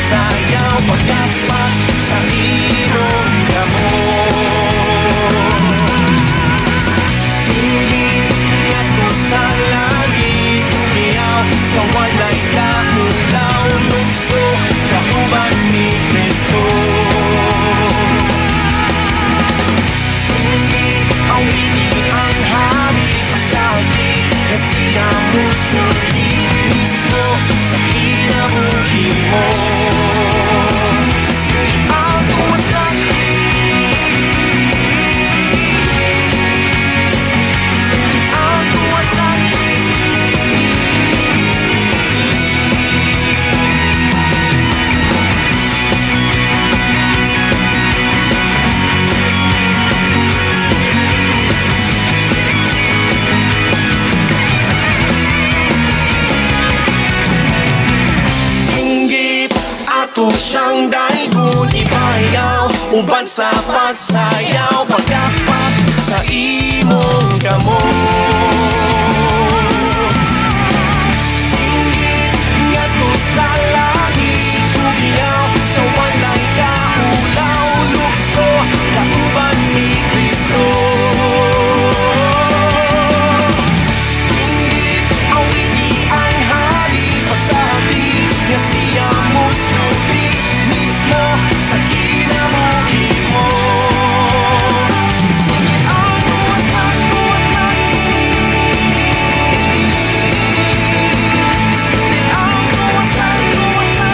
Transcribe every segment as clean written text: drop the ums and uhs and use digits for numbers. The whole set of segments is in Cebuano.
pagsayaw, pagkapak sa imong kamot. Singgit ngadto sa langit, humiyaw sa walay kaulaw, lukso kauban ni Kristo. Singgit awiti ang hari, pasagi na siya musulti mismo sa kinabuhi mo. Singgit ang tuwas langit, singgit ang tuwas langit. Singgit ato siyang daygon, ibayaw uban sa pagsayaw, pagkapak sa imong kamot. Singgit ngadto sa langit, hugiyaw sa walay kaulaw, lukso kauban ni Kristo. Singgit awiti ang hari, pasati nga siya musulti mismo sa kinabuhi mo. Singgit ang tuwas langit, singgit ang tuwas langit,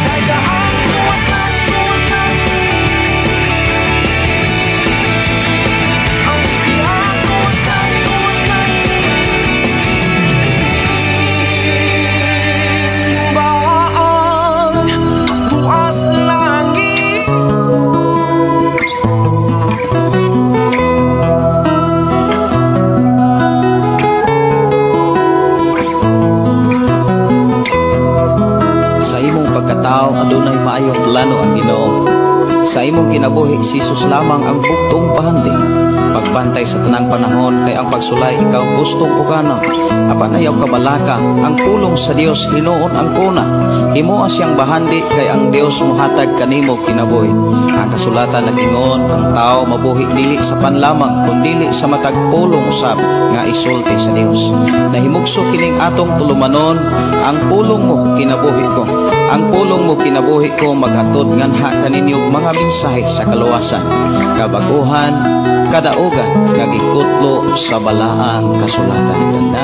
dayga ang tuwas langit, awiti ang tuwas langit. Simbaan tuas langit. Sa imong pagkatao adunay maayong plano ang Ginoo. Sa imong kinabuhi si Jesus lamang ang bugtong bahandi. Pagbantay sa tanang panahon kay ang pagsulay ikaw gustong pugana. Apan ayaw kabalaka ang pulong sa Dios hinuon ang kuna. Himoa siyang bahandi kay ang Dios mohatag kanimo kinabuhi. Ang kasulatan nag-ingon ang tao mabuhi dili sa panlamang kundili sa matag pulong usab nga isulti sa Dios. Nahimugso kining atong tulumanon, ang pulong mo kinabuhi ko. Ang pulong mo kinabuhi ko maghatod nganha kaninyo mga mensahe sa kaluwasan, kabaguhan, kadaugan nga gikutlo sa balaang kasulatan.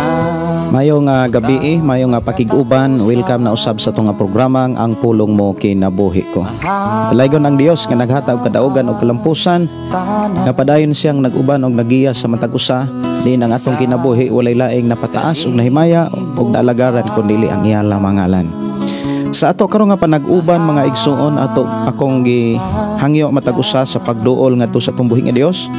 Maayong gabi, maayong pakig-uban, welcome na usab sa tunga programang Ang Pulong Mo Kinabuhi Ko. Dalaygon ang Dios nga naghatag kadaugan og kalampusan, nga padayon siyang nag-uban og nagiya sa matag usa, diin ang atong kinabuhi walay laing napataas ug nahimaya ug naalagaran kun dili ang iya lamang ngalan. Sa ato karon nga panag-uban mga igsuon, ato akong gihangyo matag usa sa pagduol ngadto sa atong buhi nga Dios.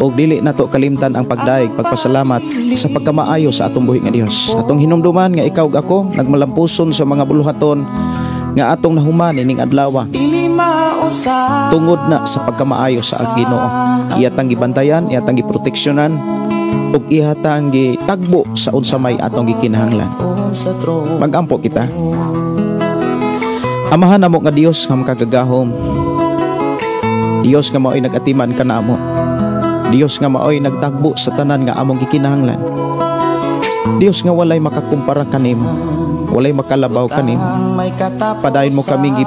Og dili nato kalimtan ang pagdaig, pagpasalamat sa pagkamaayo sa atong buhi nga Dios. Atong hinumduman nga ikaw ug ako nagmalampuson sa mga buluhaton nga atong nahuman ining adlaw tungod na sa pagkamaayo sa Ginoo. Iyatang gibantayan, iyatang giproteksyonan ug ihatang gitagbo sa unsa may atong gikinahanglan. Magampo kita. Amahan namo nga Dios nga makagagahom. Dios nga maoy nagatiman kanamo. Dios nga maoy nagtagbo sa tanan nga among gikinahanglan. Dios nga walay makakumpara kanimo, walay makalabaw kanimo. Padayon mo kaming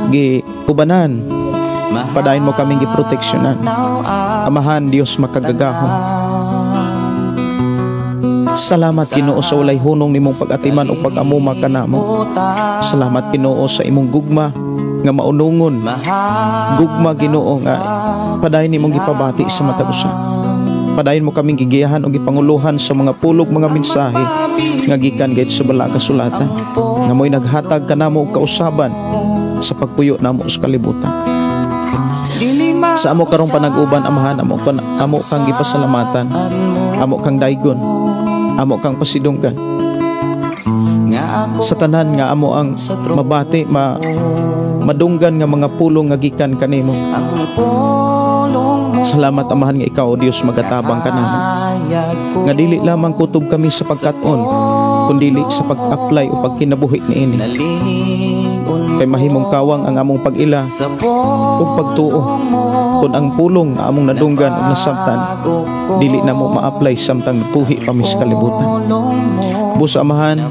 giubanan, padayon mo kaming giproteksyonan. Amahan Dios makagagahom. Salamat Ginoo sa walay hunong nimong pag-atiman o pag-amuma kanamo. Salamat Ginoo sa imong gugma nga maunungon. Gugma Ginoo nga padayon nimong gipabati sa matag usa. Padayon mo kaming gigiyahan o gipanguluhan sa mga pulog mga mensahe nga gikan gayud sa balaang kasulatan nga mo'y naghatag kanamo og kausaban sa pagpuyo namo sa kalibutan. Sa amo karong panag-uban, Amahan, amo kang gipasalamatan, amo kang daygon, amo kang pasidunggan. Sa tanan nga amo ang mabati, madunggan nga mga pulong nga gikan kanimo. Salamat Amahan nga ikaw, O Dios, magatabang kanamo. Nga dili lamang kutob kami sa pagkat-on, Kundili sa pag-apply o pagkinabuhi niini. Kay mahimong kawang ang among pag-ila ug pagtuo kung ang pulong nga among nadunggan ug nasabtan dili na mo ma-apply samtang buhi pa mi sa kalibutan. Busa Amahan,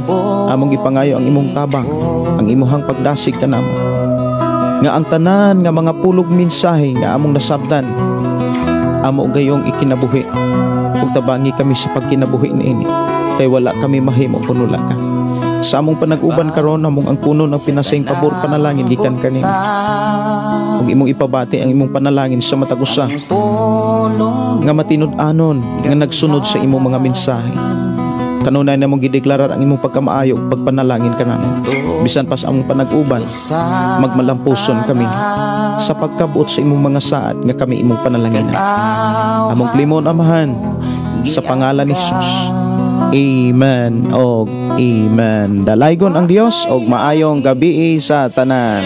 among gipangayo ang imong tabang, ang imuhang pagdasig kanamo. Nga ang tanan nga mga pulog mensahe nga among nasabtan, amo gayong ikinabuhi ug tabangi kami sa pagkinabuhi niini, kay wala kami mahimo kun wala ka. Sa among panag-uban karon, among ang kuno ng pinasing pabor panalangin gikan kanimo. Ug imong ipabati ang imong panalangin sa matag usa nga matinud-anon nga nagsunod sa imong mga mensahe. Kanunay namong gideklarar ang imong pagkamaayo ug pagpanalangin kanamo. Bisan pa sa among panag-uban, magmalampuson kami sa pagkabuot sa imong mga saad nga kami imong panalanginan. Among limon, Amahan, sa pangalan ni Jesus. Amen og amen. Dalaygon ang Dios og maayong gabii sa tanan.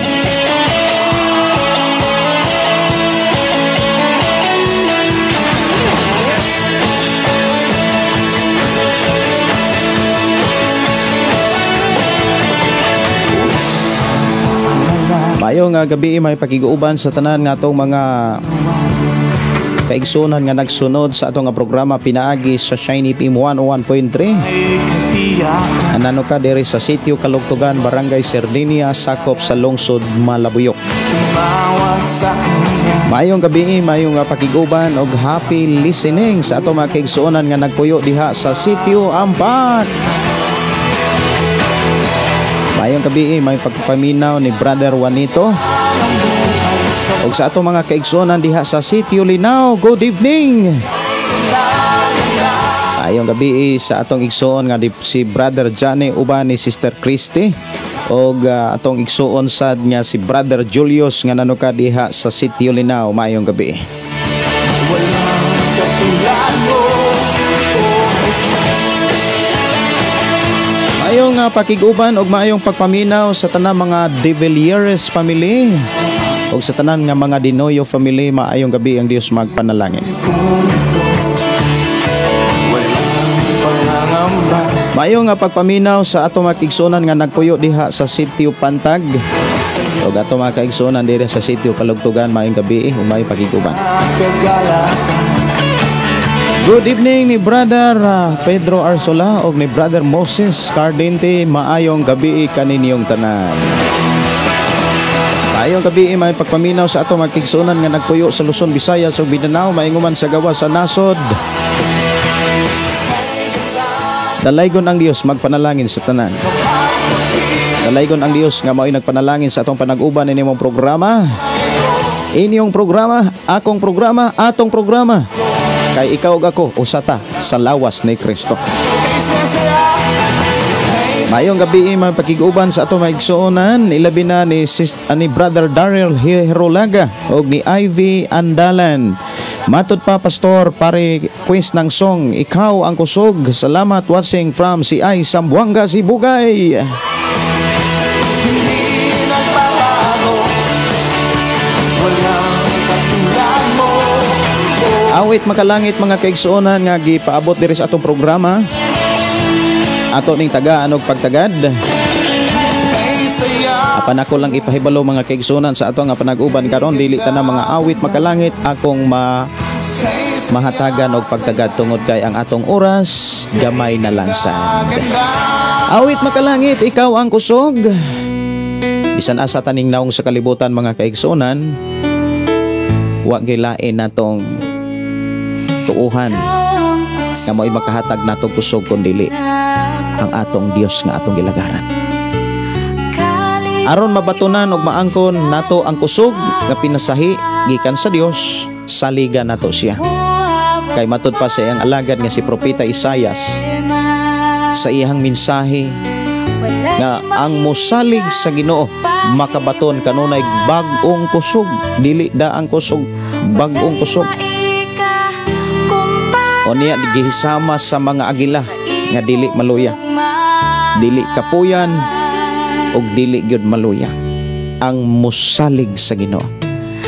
Maayong gabi, may pakiguuban sa tanan nga atong mga kaigsunan nga nagsunod sa atong programa pinaagi sa Shiny FM 101.3. Anano ka diri sa Sitio Kalugtugan, Barangay Sardinia, sakop sa Lungsod Malabuyok. Maayong gabi, maayong pakiguban og happy listening sa atong mga kaigsuonan nga nagpuyo diha sa Sitio Ampat. Maayong gabi, may pagpaminaw ni Brother Juanito. Og sa atong mga kaigsuonan diha sa Sitio Linao, good evening. Maayong gabi sa atong igsuon nga si Brother Johnny uban ni Sister Christy, og atong igsuon sad nga si Brother Julius nga nanuka diha sa Sitio Linao. Maayong gabi. Maayong pakiguban og maayong pagpaminaw sa tanang mga De Villiers family og sa tanan nga mga Dinoyo family. Maayong gabi, ang Dios magpanalangin. Maayong nga pagpaminaw sa ato mga kaigsuonan nga nagpuyo diha sa Sitio Pantag ug ato mga kaigsuonan diri sa Sitio Kalugtugan. Maayong gabi ug maayong pakiguban. Good evening ni Brother Pedro Arzola og ni Brother Moses Cardente. Maayong gabi kaninyong tanan. Maayong gabi, may pagpaminaw sa ato mga kaigsuonan nga nagpuyo sa Luzon, Visayas ug Mindanao, mainguman sa gawas sa nasod. Dalaygon ang Dios magpanalangin sa tanan. Dalaygon ang Dios nga mao'y nagpanalangin sa atong panag-uban ini mong programa. Inyong programa, akong programa, atong programa. Kay ikaw ug ako usa ta sa lawas ni Kristo. Maayong gabi, mga pakiguban sa atong maigsuonan, ilabi na ni Brother Daryl Herolaga og ni Ivy Andalan. Matod pa, Pastor, pare quiz ng song Ikaw ang Kusog. Salamat, watching from CI Sambuanga, Sibugay. Awit makalangit mga kaigsuonan nga gipaabot diri sa atong programa. Ato ning tagaan og pagtagad. Apan ako lang ipahibalo mga kaigsuonan sa ato nga panag-uban karon, dili ta na mga awit makalangit akong mahatagan og pagtagad tungod kay ang atong oras gamay na lang sad. Awit makalangit, ikaw ang kusog. Bisan asa taning naong sa kalibutan mga kaigsuonan, wa gilain natong tuuhan nga mo'y makahatag natong kusog kun dili ang atong Dios nga atong gilagaran. Aron mabatunan og maangkon nato ang kusog nga pinasahi gikan sa Dios, saligan nato siya. Kay matud pa sa iyang alagad nga si Propeta Isayas sa iyang mensahe nga ang mosalig sa Ginoo makabaton kanunay bag-ong kusog, dili da ang kusog, bag-ong kusog. O niya gihisama sa mga agila nga dili maluya, dili kapuyan og dili gyud maluya ang mosalig sa Ginoo.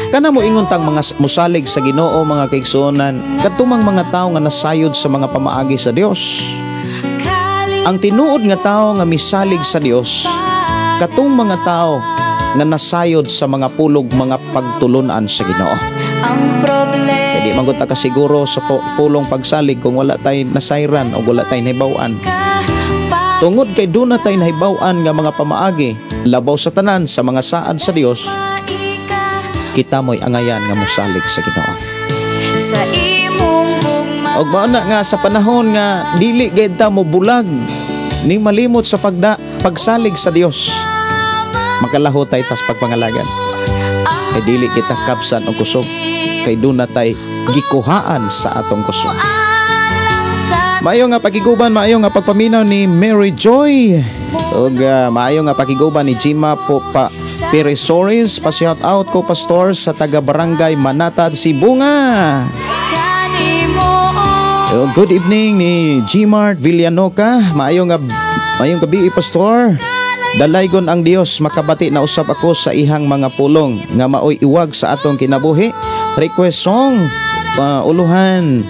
Kana mo ingon tang mga mosalig sa Ginoo mga kaigsuonan, kadtumang mga tawo nga nasayod sa mga pamaagi sa Dios. Ang tinuod nga tao nga misalig sa Dios, katong mga tao nga nasayod sa mga pulog, mga pagtulunan sa Ginoo. Ang problema Kay di man gud ta kasiguro sa pulong pagsalig kung wala tay nasayran o wala tay nahibaw-an. Tungod kay duna tay nahibaw-an nga mga pamaagi labaw sa tanan sa mga saad sa Dios, kita mo'y angayan nga mosalig sa Ginoo. Sa imong gugma. Og mao na nga sa panahon nga dili gayud ta mo bulag ni malimot sa pagsalig sa Dios, makalaho tay tas pagpangalagan. Kay dili kita kapsan og kusog, kay duna tay gikuhaan sa atong kusog. Alang sa Maayo nga pakiguban, maayo nga pagpaminaw ni Mary Joy. Ug maayo nga pakiguban ni Jima Popa Peresoris. Pa-shout out ko, pastor, sa taga Barangay Manatad, Sibonga. Kanimo. Oh, good evening ni Gmart Villanoca. Maayong gabi, pastor. Dalaygon ang Dios, makabati na usab ako sa ihang mga pulong nga maoy iwag sa atong kinabuhi. Request song, uluhan,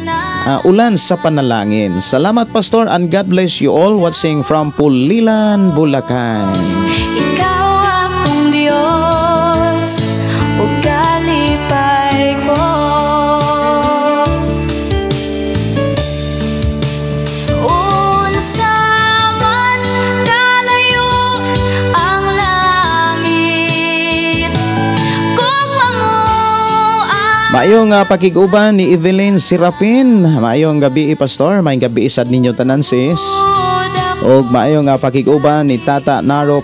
ulan sa panalangin. Salamat, pastor, and God bless you all watching from Pulilan, Bulacan. Ikaw akong Diyos ug kalipay ko. Unsa man kalayo ang langit, gugma mo ang Maayong pakig-uban ni Evelyn Serapin. Maayong gabi, pastor. Maayong gabi sad ninyo tanan, sis. Og maayong pakig-uban ni Tata Naro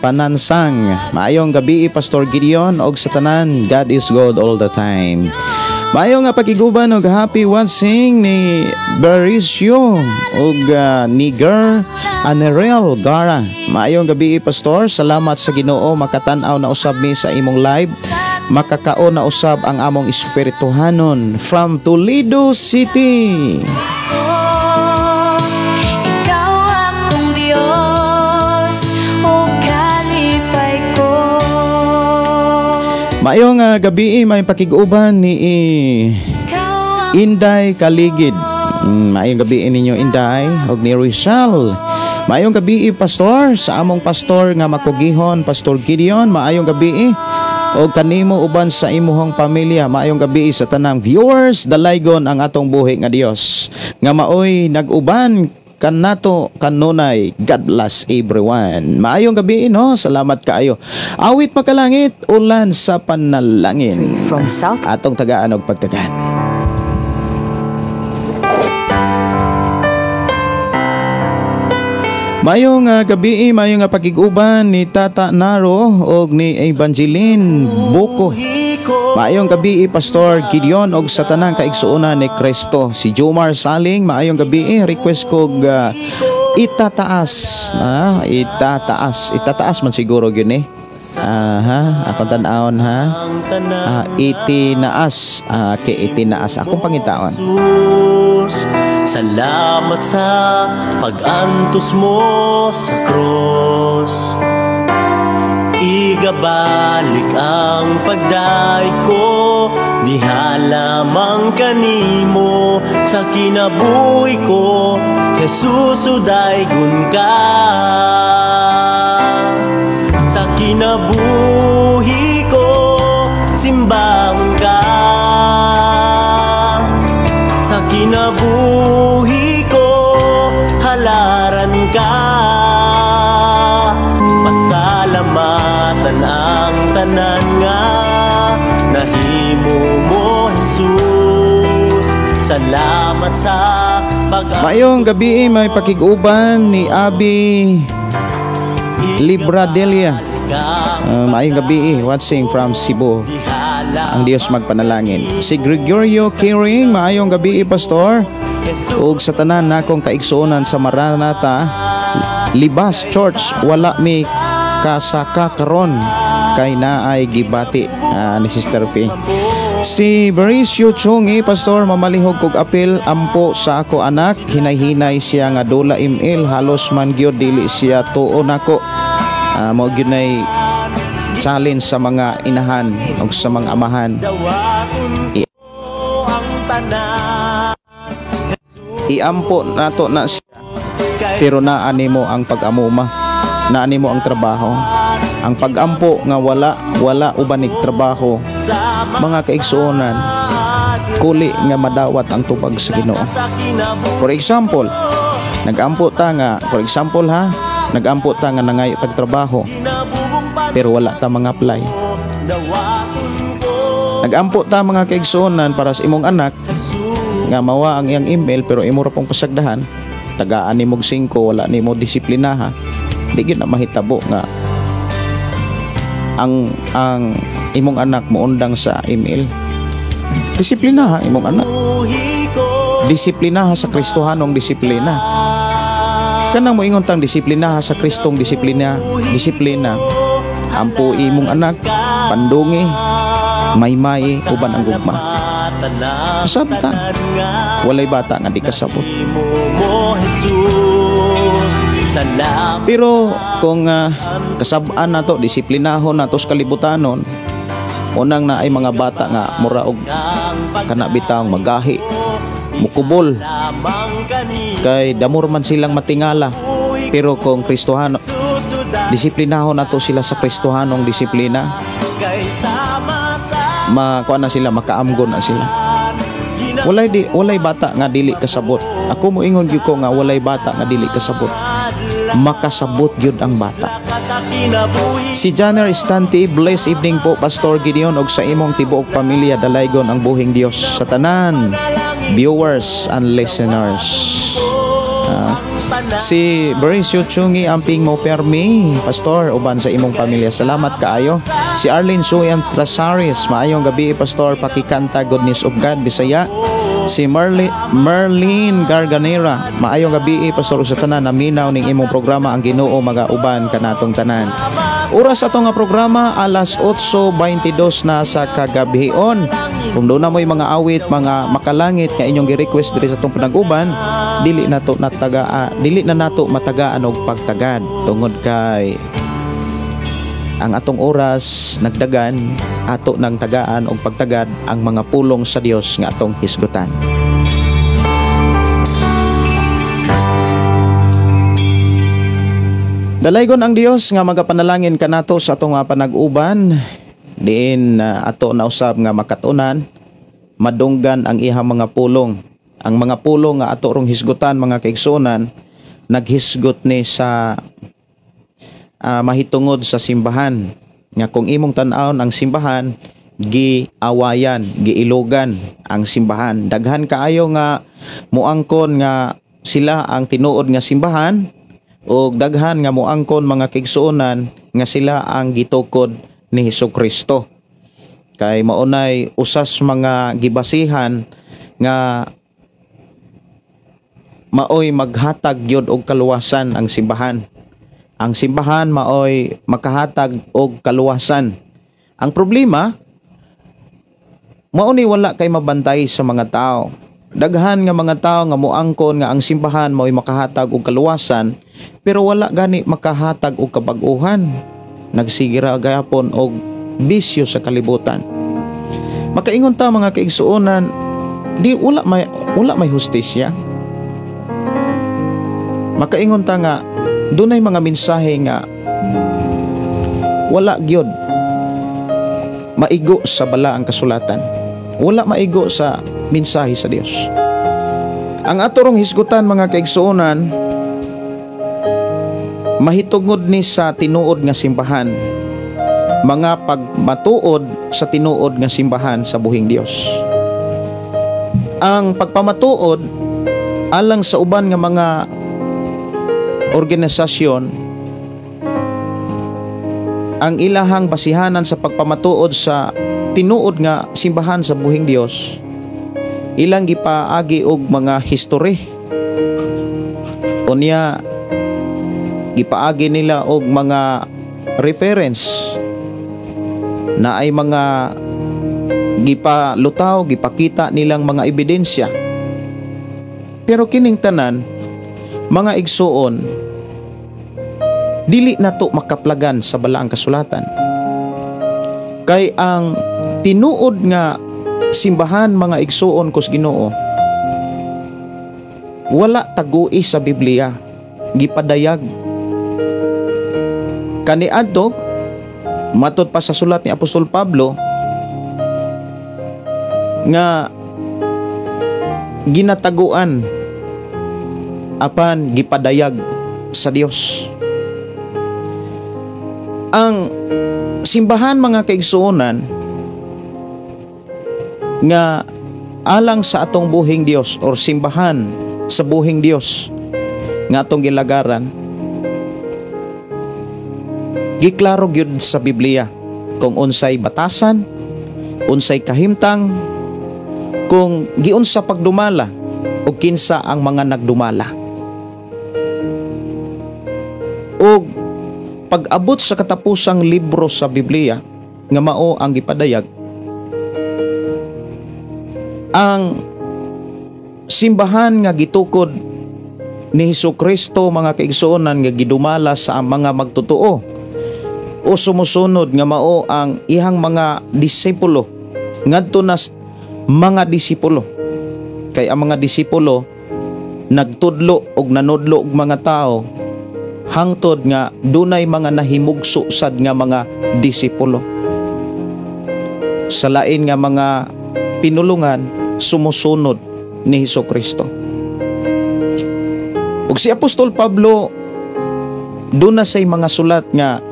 Panansang. Maayong gabi, Pastor Gideon, og sa tanan, God is good all the time. Maayong pakig-uban og happy watching ni Bericio og ni Girl Anerel Gara. Maayong gabi, pastor. Salamat sa Ginoo, makatan-aw na usab mi sa imong live. Makakaon na usab ang among espirituhanon from Toledo City. So, ikaw akong Diyos ug kalipay ko. Maayong gabi, may pakig-uban ni Ikaw ang Inday Kaligid. Maayong gabi ninyo, Inday, og ni Rizal. Maayong gabi, pastor, sa among pastor nga makugihon, Pastor Gideon, maayong gabi og kanimo uban sa imuhong pamilya. Maayong gabi sa tanang viewers, dalaygon ang atong buhi nga Dios nga maoy nag-uban kanato kanunay. God bless everyone. Maayong gabi, no? Salamat kaayo. Awit makalangit, ulan sa panalangin. From South Atong tagaan og pagtagan. Maayong gabi, maayong pakig-uban ni Tata Naro og ni Evangeline Buko. Maayong gabi, Pastor Gideon, og sa tanang kaigsuonan ni Kristo. Si Jomar Saling, maayong gabi, request kog itataas. Itataas. Itataas man siguro gyud ni. Aha, akong tan-awon ha. Itinaas. Kay itinaas akong pangitaon. Jesus, salamat sa pag-antos mo sa krus. Igabalik ang pagday ko, diha lamang kanimo sa kinabuhi ko, Jesus, udaygon ka. Sa kinabuhi ko, simbahon ka. Sa kinabuhi ko, halaran ka. Pasalamatan ang tanan nga nahimo mo, Jesus. Salamat sa pag- Maayong gabi, may pakig-uban ni Abi Libradelia. Maayong gabi, watching from Cebu. Ang Dios magpanalangin. Si Gregorio Kiring, maayong gabi, pastor. Ug sa tanan nakong kaigsuonan sa Maranatha Libas Church, wala mi kasaka karon kay naay gibati, ni Sister P. Si Bericio Chungi, pastor, mamalihog kog apil ampo sa ako anak, hinay-hinay siya nga dula ML, halos man gyud dili siya tuo nako. Mao gyud nay challenge sa mga inahan ug sa mga amahan. Iampo nato na siya. Pero naa nimo ang pag-amuma, naa nimo ang trabaho. Ang pag-ampo nga wala wala uban ig trabaho, mga kaigsuonan, kuli nga madawat ang tubag sa Ginoo. For example, nagampo ta nga, for example ha, nagampo ta nga nangayo tag trabaho pero wala ta mga apply. Nagampo ta, mga kaigsuonan, para sa imong anak nga mawa ang iyang email pero imo ra pong pasagdahan, tagaan nimo og 5, wala nimo disiplinaha, di gyud na mahitabo nga ang imong anak moundang sa email. Disiplinaha imong anak, disiplinaha sa Kristohanong disiplina. Kanang moingon tang disiplinaha sa Kristong disiplina, disiplina, ampo imong anak, pandungi, maymay uban ang gugma. Kasabtan, walay bata nga di kasabot. Pero kung kasab-an nato, disiplinahon nato sa kalibutanon, unang na ay mga bata nga mura og kana bitawng magahi, mukubol, kay damor man silang matingala. Pero kung Kristohano, disiplinahon nato sila sa Kristohanong disiplina, makuha na sila, makaamgon na sila. Walay bata nga dili kasabot. Ako moingon gyud ko nga walay bata nga dili kasabot. Makasabot gyud ang bata. Si Janner Estante, bless evening po, Pastor Gideon, og sa imong tibuok pamilya. Dalaygon ang buhing Dios sa tanan viewers and listeners. Si Bericio Chungi, amping mo permi, Pastor, uban sa imong pamilya. Salamat kaayo. Si Arlene Suyan Trasaris, maayong gabi, Pastor, pakikanta Goodness of God Bisaya. Si Merlin Garganera, maayong gabi, Pastor, sa tanan naminaw ning imong programa. Ang Ginoo magauban kanatong tanan. Oras ato nga programa alas 8:22 na sa kagabhion. Kung doon na mo'y mga awit, mga makalangit nga inyong gi-request diri sa atong panag-uban, dili na nato matagaan og pagtagad tungod kay ang atong oras nagdagan, ato nang tagaan og pagtagad ang mga pulong sa Dios nga atong hisgutan. Dalaygon ang Dios nga magapanalangin kanato sa atong panag-uban, diin ato nausab nga makatunan madunggan ang ihang mga pulong. Ang mga pulong nga ato rong hisgutan, mga kaigsuonan, naghisgot ni sa mahitungod sa simbahan. Nga kung imong tan-awon ang simbahan, giawayan, giilogan ang simbahan. Daghan kaayo nga muangkon nga sila ang tinuod nga simbahan, ug daghan nga muangkon, mga kaigsuonan, nga sila ang gitukod ni Hesukristo. Kay maunay usas mga gibasihan nga maoy maghatag gyud og kaluwasan ang simbahan. Ang simbahan maoy makahatag og kaluwasan. Ang problema, mao ni wala kay mabantay sa mga tao. Daghan nga mga tao nga moangkon nga ang simbahan maoy makahatag og kaluwasan, pero wala gani makahatag og kabag-uhan. Nagsigira gayapon og bisyo sa kalibutan. Makaingon ta, mga kaigsuonan, di wala may hustisya. Makaingon ta nga dunay mga mensahe nga wala gyud maigo sa balaang kasulatan. Wala maigo sa mensahe sa Dios. Ang ato rong hisgutan, mga kaigsuonan, mahitungod ni sa tinuod nga simbahan. Mga pagmatuod sa tinuod nga simbahan sa buhing Dios. Ang pagpamatuod alang sa uban nga mga organisasyon, ang ilahang basihanan sa pagpamatuod sa tinuod nga simbahan sa buhing Dios, ilang gipaagi og mga history. Unya gipaagi nila og mga reference na ay mga gipalutaw, gipakita nilang mga ebidensya. Pero kining tanan, mga igsuon, dili nato makaplagan sa balaang kasulatan. Kay ang tinuod nga simbahan, mga igsuon kos Ginoo, wala tagui sa Biblia. gipadayag. Kaniadto, matod pa sa sulat ni Apostol Pablo nga ginataguan apan gipadayag sa Dios. Ang simbahan, mga kaigsuonan, nga alang sa atong buhing Dios or simbahan sa buhing Dios nga atong gilagaran, giklaro gyud sa Biblia kung unsay batasan, unsay kahimtang, kung giunsa pagdumala o kinsa ang mga nagdumala. Og pag-abot sa katapusang libro sa Biblia nga mao ang gipadayag, ang simbahan nga gitukod ni Hesus Kristo, mga kaigsuonan, nga gidumala sa mga magtotoo o sumusunod nga mao ang ihang mga disipulo, ngadto na mga disipulo, kay ang mga disipulo nagtudlo og nanudlo og mga tao hangtod nga dunay mga nahimugso sad nga mga disipulo sa lain nga mga pinulungan sumusunod ni Hesus Kristo. Ug si Apostol Pablo, duna say mga sulat nga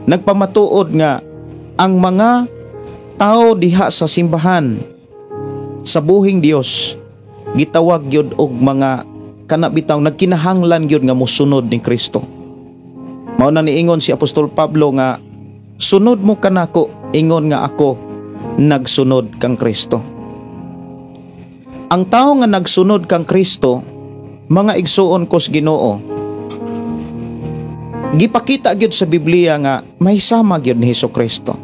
nagpamatuod nga ang mga tao diha sa simbahan sa buhing Dios gitawag gyud og mga kana bitaw nagkinahanglan gyud nga mosunod ni Kristo. Mao na niingon si Apostol Pablo nga sunod mo kanako ingon nga ako nagsunod kang Kristo. Ang tao nga nagsunod kang Kristo, mga igsuon ko sa Ginoo, gipakita gyud sa Biblia nga may sama gyud ni Hesus Kristo.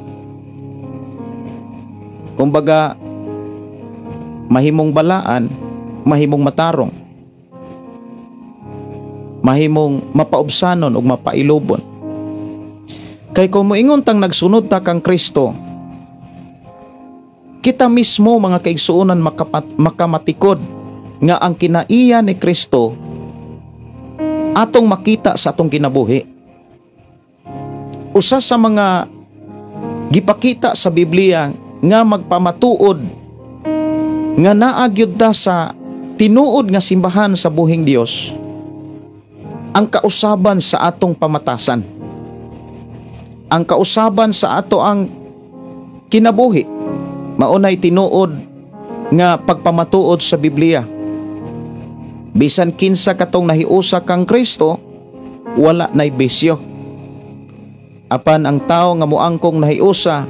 Kumbaga, mahimong balaan, mahimong matarong, mahimong mapaubsanon ug mapailubon. Kay kung moingon tang nagsunod ta kang Kristo, kita mismo, mga kaigsuonan, makamatikod nga ang kinaiya ni Kristo atong makita sa atong kinabuhi. Usa sa mga gipakita sa Biblia nga magpamatuod nga naa gyud ta sa tinuod nga simbahan sa buhing Dios, ang kausaban sa atong pamatasan. Ang kausaban sa ato ang kinabuhi maunay tinuod nga pagpamatuod sa Biblia. Bisan kinsa katong nahiusa kang Kristo, wala nay bisyo. Apan ang tao nga moangkong nahiusa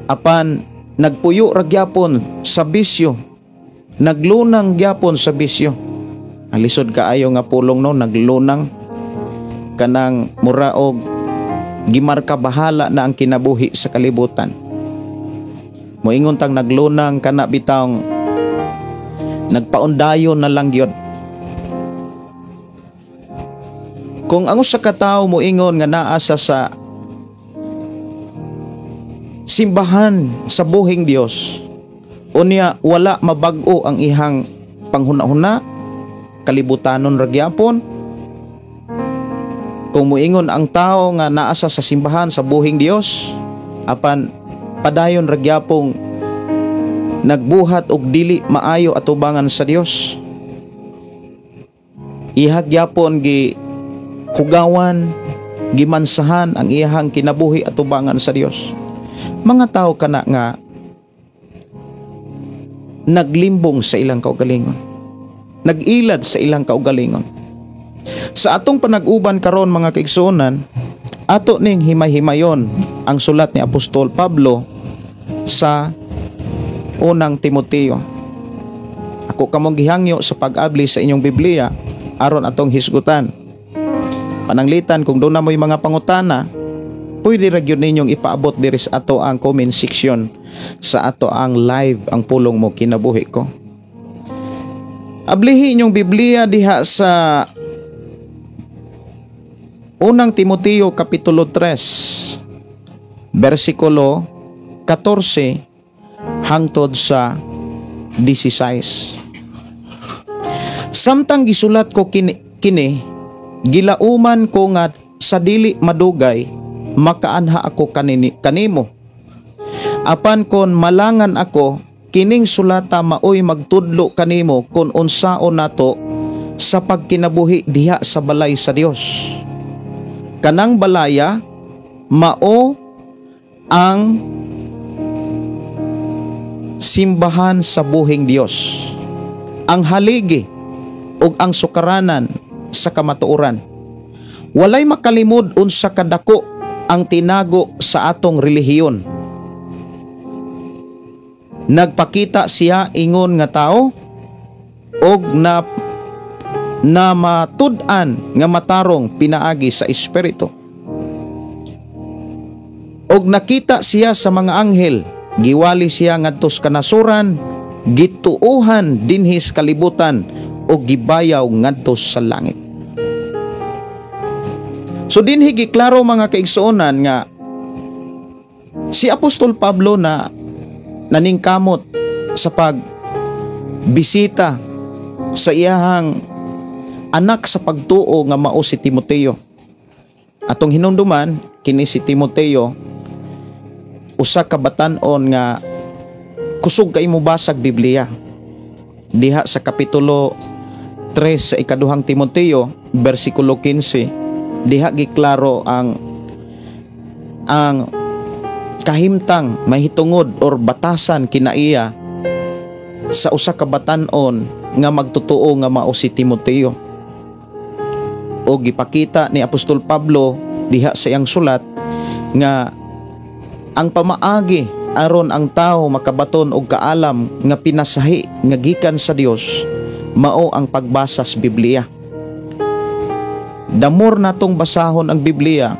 apan nagpuyo ra gyapon sa bisyo, naglunang gyapon sa bisyo. Ang lisod kaayo nga pulong, no, naglunang, kanang muraog gimarka bahala na ang kinabuhi sa kalibutan. Moingon tang naglunang, kana bitawng nagpaundayon na lang gyud. Kung ang usa ka tawo moingon nga naa sa simbahan sa buhing Dios, unya wala mabag-o ang ihang panghuna-huna, kalibutanon ra gyapon. Kung moingon ang tao nga naa sa simbahan sa buhing Dios apan padayon ra gyapong nagbuhat og dili maayo atubangan sa Dios, ihag gyapon gi hugawan, gimansahan ang iyahang kinabuhi atubangan sa Dios, mga tao kana nga naglimbong sa ilang kaugalingon, nag-ilad sa ilang kaugalingon. Sa atong panag-uban karon, mga kaigsuonan, ato ning himay-himayon ang sulat ni Apostol Pablo sa Unang Timoteo. Ako kamong gihangyo sa pag-abli sa inyong Biblia aron atong hisgutan. Pananglitan kung duna mo'y mga pangutana, pwede ra gyud ninyong ipaabot diri sa ato ang comment section sa ato ang live Ang Pulong Mo Kinabuhi Ko. Ablihi inyong Biblia diha sa Unang Timoteo kapitulo 3 bersikulo 14 hangtod sa 16. Samtang gisulat ko kini Gilauman ko nga sa dili madugay makaanha ako kanimo. Apan kon malangan ako, kining sulata maoy magtudlo kanimo kon unsaon nato sa pagkinabuhi diha sa balay sa Dios. Kanang balaya mao ang simbahan sa buhing Dios, ang haligi ug ang sukaranan sa kamatuoran. Walay makalimod unsa kadako ang tinago sa atong relihiyon. Nagpakita siya ingon nga tao og na matud-an nga matarong pinaagi sa Espiritu. Og nakita siya sa mga anghel, giwali siya ngadto sa kanasuran, gituohan dinhi sa kalibutan og gibayaw ngadto sa langit. So dinhi giklaro, mga kaigsuonan, nga si Apostol Pablo na naningkamot sa pagbisita sa iyahang anak sa pagtuo nga mao si Timoteo. Atong hinumduman, kini si Timoteo usa ka batan-on nga kusog kay mobasag Biblia. Diha sa kapitulo 3 sa ikaduhang Timoteo, bersikulo 15, diha giklaro ang kahimtang mahitungod or batasan kinaiya sa usa ka batan-on nga magtotoo nga mao si Timoteo. O gipakita ni Apostol Pablo diha sa iyang sulat nga ang pamaagi aron ang tao makabaton og kaalam nga pinasahi nga gikan sa Dios mao ang pagbasa sa Biblia. The more natong basahon ang Biblia,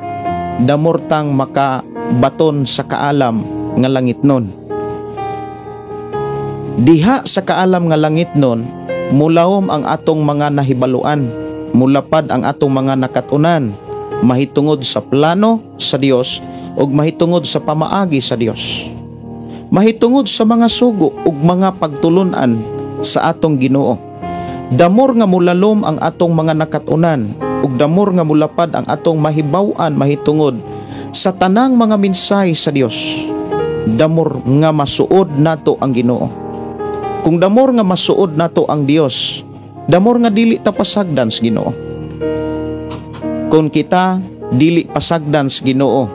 the more tang makabaton sa kaalam nga langitnon. Diha sa kaalam nga langitnon, mulawom ang atong mga nahibaluan, mulapad ang atong mga nakatunan, mahitungod sa plano sa Dios ug mahitungod sa pamaagi sa Dios. Mahitungod sa mga sugo ug mga pagtulunan sa atong Ginoo. The more nga mulalom ang atong mga nakatunan ug the more nga mulapad ang atong mahibaw-an mahitungod sa tanang mga mensahe sa Dios, the more nga masuod nato ang Ginoo. Kung the more nga masuod nato ang Dios, the more nga dili ta pasagdan sa Ginoo. Kung kita dili pasagdan sa Ginoo,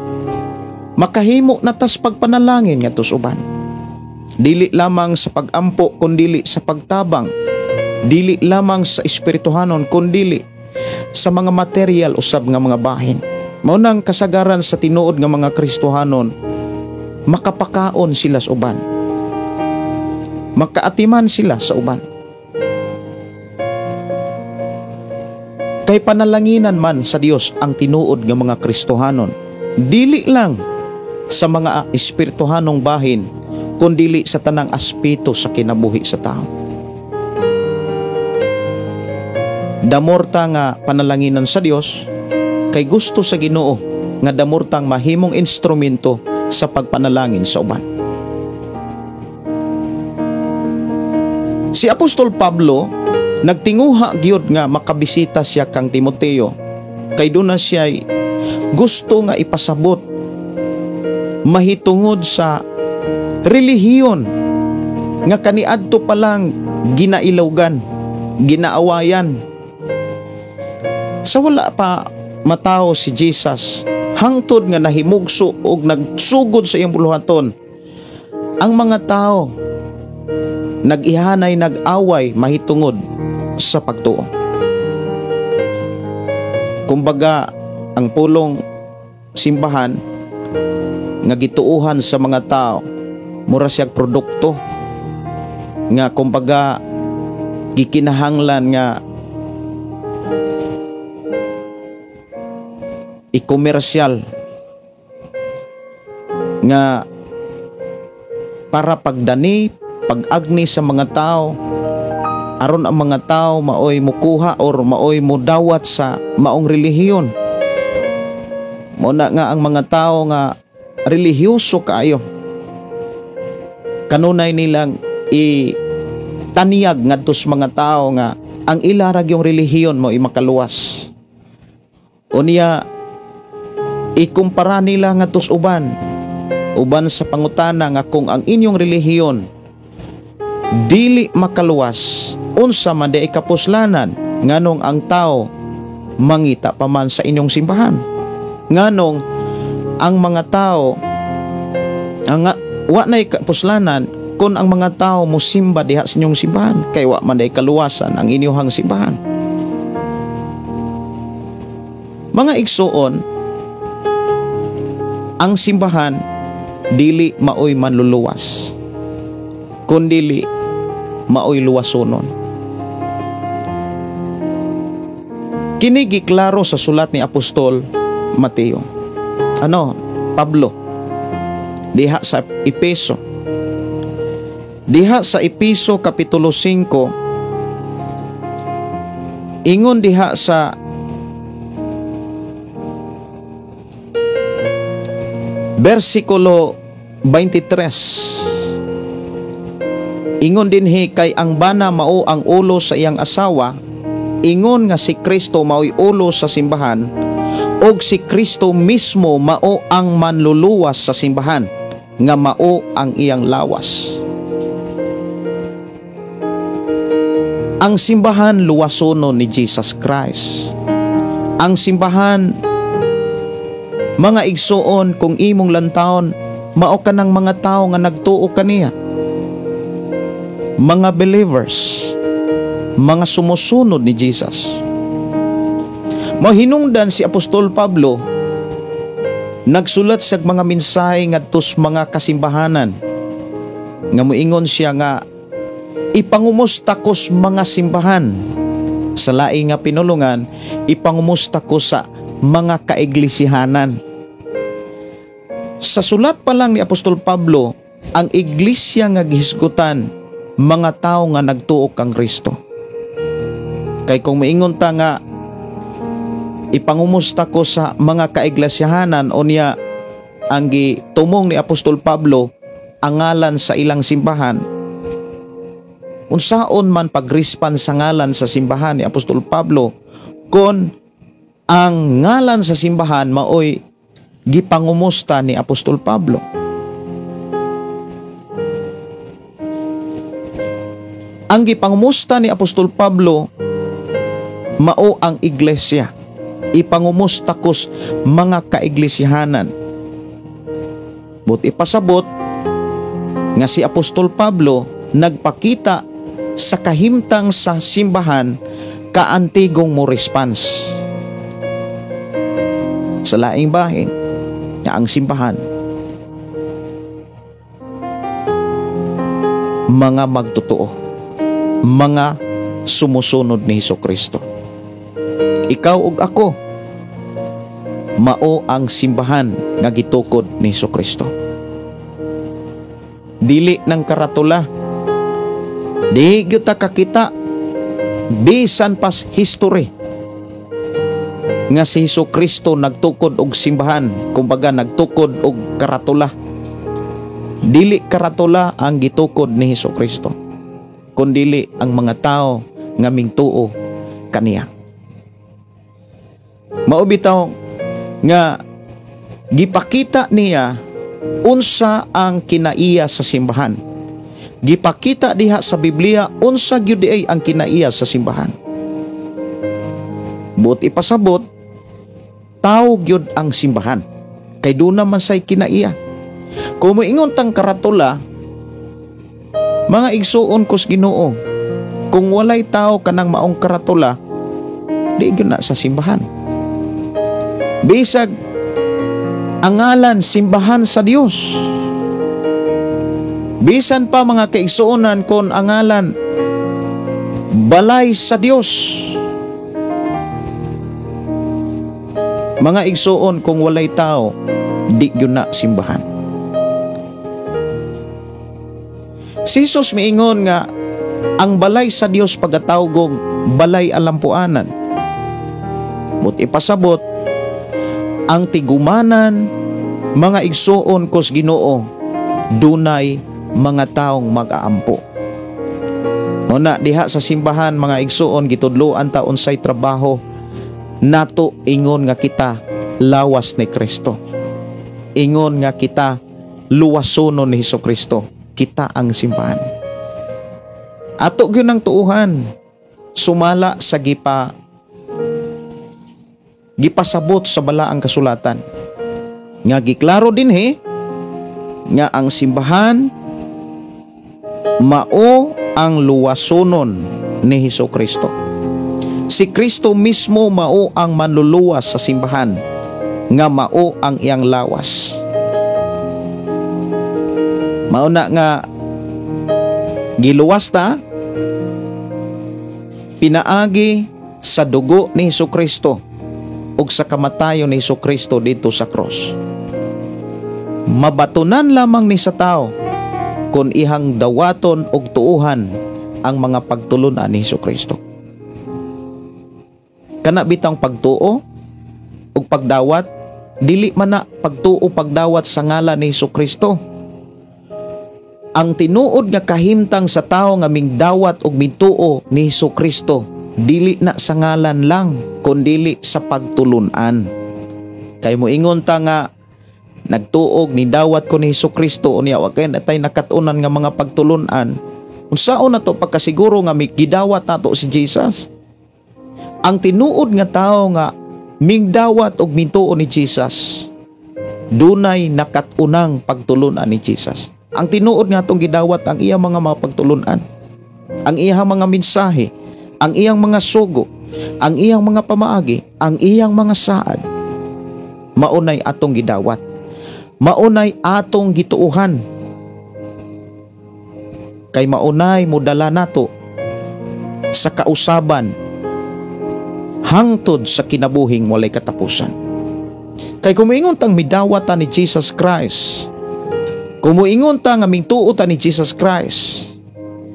makahimo na tas pagpanalangin ngadto sa uban. Dili lamang sa pagampo kundili sa pagtabang, dili lamang sa espirituhanon kundili sa mga material usab nga mga bahin. Mao nang kasagaran sa tinuod nga mga Kristohanon, makapakaon sila sa uban. Makaatiman sila sa uban. Kay panalanginan man sa Dios ang tinuod nga mga Kristohanon, dili lang sa mga espirituhanong bahin, kundili sa tanang aspeto sa kinabuhi sa tao. Damorta nga panalanginan sa Dios, kay gusto sa Ginoo nga damortang mahimong instrumento sa pagpanalangin sa uban. Si Apostol Pablo nagtinguha gyud nga makabisita siya kang Timoteo, kay duna siya gusto nga ipasabot mahitungod sa relihiyon nga kaniadto pa lang ginailawgan, ginaawayan. Sa wala pa matawo si Jesus, hangtod nga nahimugso og nagsugod sa iyang buluhaton, ang mga tao nag-ihanay, nag-away mahitungod sa pagtuo. Kumbaga, ang pulong simbahan nga gituohan sa mga tao, mura siyag produkto nga kumbaga gikinahanglan nga i-komersyal nga para pagdani, pag-agni sa mga tao, aron ang mga tao maoy mukuha or maoy mudawat sa maong relihiyon. Mao na nga ang mga tao nga relihiyoso kaayo, kanunay nilang itaniyag ngadto sa mga tao nga ang ila ra gyung relihiyon mo makaluwas. Unya ikumpara nila ngadto sa uban, uban sa pangutana nga kung ang inyong relihiyon dili makaluwas, unsa man di kapuslanan, nganong ang tao mangita pa man sa inyong simbahan? Nganong ang mga tao ang wa nay kapuslanan kung ang mga tao musimba diha sa inyong simbahan, kay wa man di kaluwasan ang inyong simbahan? Mga igsuon, ang simbahan dili maoy manluluwas, kundili maoy luwasonon. Kini giklaro sa sulat ni Apostol Mateo. Pablo diha sa Epeso. Diha sa Epeso kapitulo 5, ingon diha sa versikulo 23, ingon dinhi, kay ang bana mao ang ulo sa iyang asawa, ingon nga si Kristo mao'y ulo sa simbahan, og si Kristo mismo mao ang manluluwas sa simbahan, nga mao ang iyang lawas. Ang simbahan luwasono ni Jesus Christ. Ang simbahan, mga igsoon, kung imong lantawon, mao ka ng mga tao nga nagtuo kaniya. Mga believers, mga sumusunod ni Jesus. Mahinungdan si Apostol Pablo, nagsulat siya mga mensahe ngadto sa mga kasimbahanan, nga moingon siya nga ipangumusta ko sa mga simbahan. Sa laing nga pinulungan, ipangumusta ko sa mga kaiglesihanan. Sa sulat pa lang ni Apostol Pablo, ang iglesia nga gihisgutan mga tao nga nagtuo kang Kristo. Kay kung maingon ta nga ipangumusta ko sa mga kaiglesihanan, o niya ang gitumong ni Apostol Pablo ang ngalan sa ilang simbahan, unsaon man pagrespan sa ngalan sa simbahan ni Apostol Pablo kon ang ngalan sa simbahan maoy gipangumusta ni Apostol Pablo? Ang gipangumusta ni Apostol Pablo mao ang iglesia. Ipangumusta kos mga kaiglesihanan. But ipasabot nga si Apostol Pablo nagpakita sa kahimtang sa simbahan kaantigong mo response. Sa laing bahin nga ang simbahan mga magtotoo, mga sumusunod ni Hesukristo. Ikaw ug ako mao ang simbahan nga gitukod ni Hesukristo. Dili ng karatula, di gyud ta kakita bisan pas history nga si Hesukristo nagtukod og simbahan, kumbaga nagtukod og karatula. Dili karatula ang gitukod ni Hesukristo, kundili ang mga tao nga mingtuo kaniya. Mao bitaw nga gipakita niya unsa ang kinaiya sa simbahan. Gipakita diha sa Biblia unsa gyud ay ang kinaiya sa simbahan. Buot ipasabot, tao gyud ang simbahan kay duna man say kinaiya. Kung moingon tang karatula, mga igsuon kos Ginoo, kung walay tao kanang maong karatula, di gyud na sa simbahan. Bisag ang ngalan simbahan sa Dios, bisan pa mga kaigsuonan kon ang ngalan balay sa Dios, mga igsuon, kung walay tao, di gyud na simbahan. Si Jesus miingon nga ang balay sa Dios pagatawgog balay alampuanan. But ipasabot ang tigumanan, mga igsuon kos Ginoo, dunay mga taong mag-aampo. Muna diha sa simbahan, mga igsuon, gitudloan ta unsay trabaho nato ingon nga kita lawas ni Kristo. Ingon nga kita luwasonon ni Hesus Kristo. Kita ang simbahan. Ato gyud ang tuuhan sumala sa gipasabot sa balaang kasulatan nga giklaro dinhi nga ang simbahan mao ang luwasonon ni Hesus Kristo. Si Kristo mismo mao ang manluluwas sa simbahan nga mao ang iyang lawas. Mao na nga giluwas ta pinaagi sa dugo ni Hesus Kristo ug sa kamatayon ni Hesus Kristo dito sa cross. Mabatunan lamang ni sa tao kung ihang dawaton og tuuhan ang mga pagtulunan ni Hesus Kristo. Kana bitang pagtuo ug pagdawat, dili man na pagtuo pagdawat sa ngalan ni Hesus Kristo. Ang tinuod nga kahimtang sa tao nga mingdawat og mituo ni Hesus Kristo, dili na sa ngalan lang, kundili sa pagtulunan. Kay moingon ta nga nagtuog ni dawat ko ni Hesus Kristo, unya wa kay natay nakat-unan nga mga pagtulunan. Unsaon na to pagkasiguro nga gidawat nato si Jesus? Ang tinuod nga tao nga mingdawat og mituo ni Jesus, dunay nakat-unang pagtulunan ni Jesus. Ang tinuod nga atong gidawat ang iyang mga pagtulunan, ang iyang mga mensahe, ang iyang mga sugo, ang iyang mga pamaagi, ang iyang mga saad. Maunay atong gidawat. Maunay atong gituuhan. Kay maunay modala nato sa kausaban hangtod sa kinabuhing walay katapusan. Kay kumuingon tang midawat ta ni Jesus Christ, kumuingon ta nga mingtuo ta ni Jesus Christ,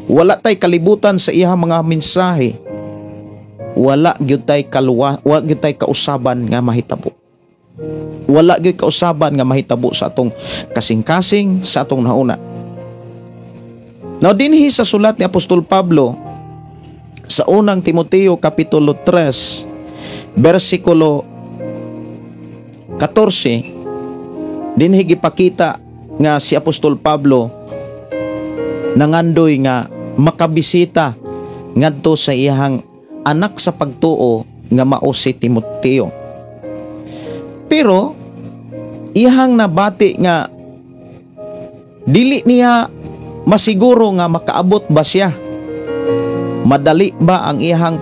wala tay kalibutan sa iyang mga mensahe, wala gyud tay kaluwa, wala gyud tay kausaban nga mahitabo. Wala gyud kausaban nga mahitabo sa atong kasing-kasing, sa atong nauna. Now dinhi sa sulat ni Apostol Pablo sa unang Timoteo kapitulo 3 bersikulo 14, dinhi gipakita nga si Apostol Pablo nangandoy nga makabisita ngadto sa iyang anak sa pagtuo nga mao si Timoteo. Pero iyang nabati nga dili niya masiguro nga makaabot ba siya. Madali ba ang iyang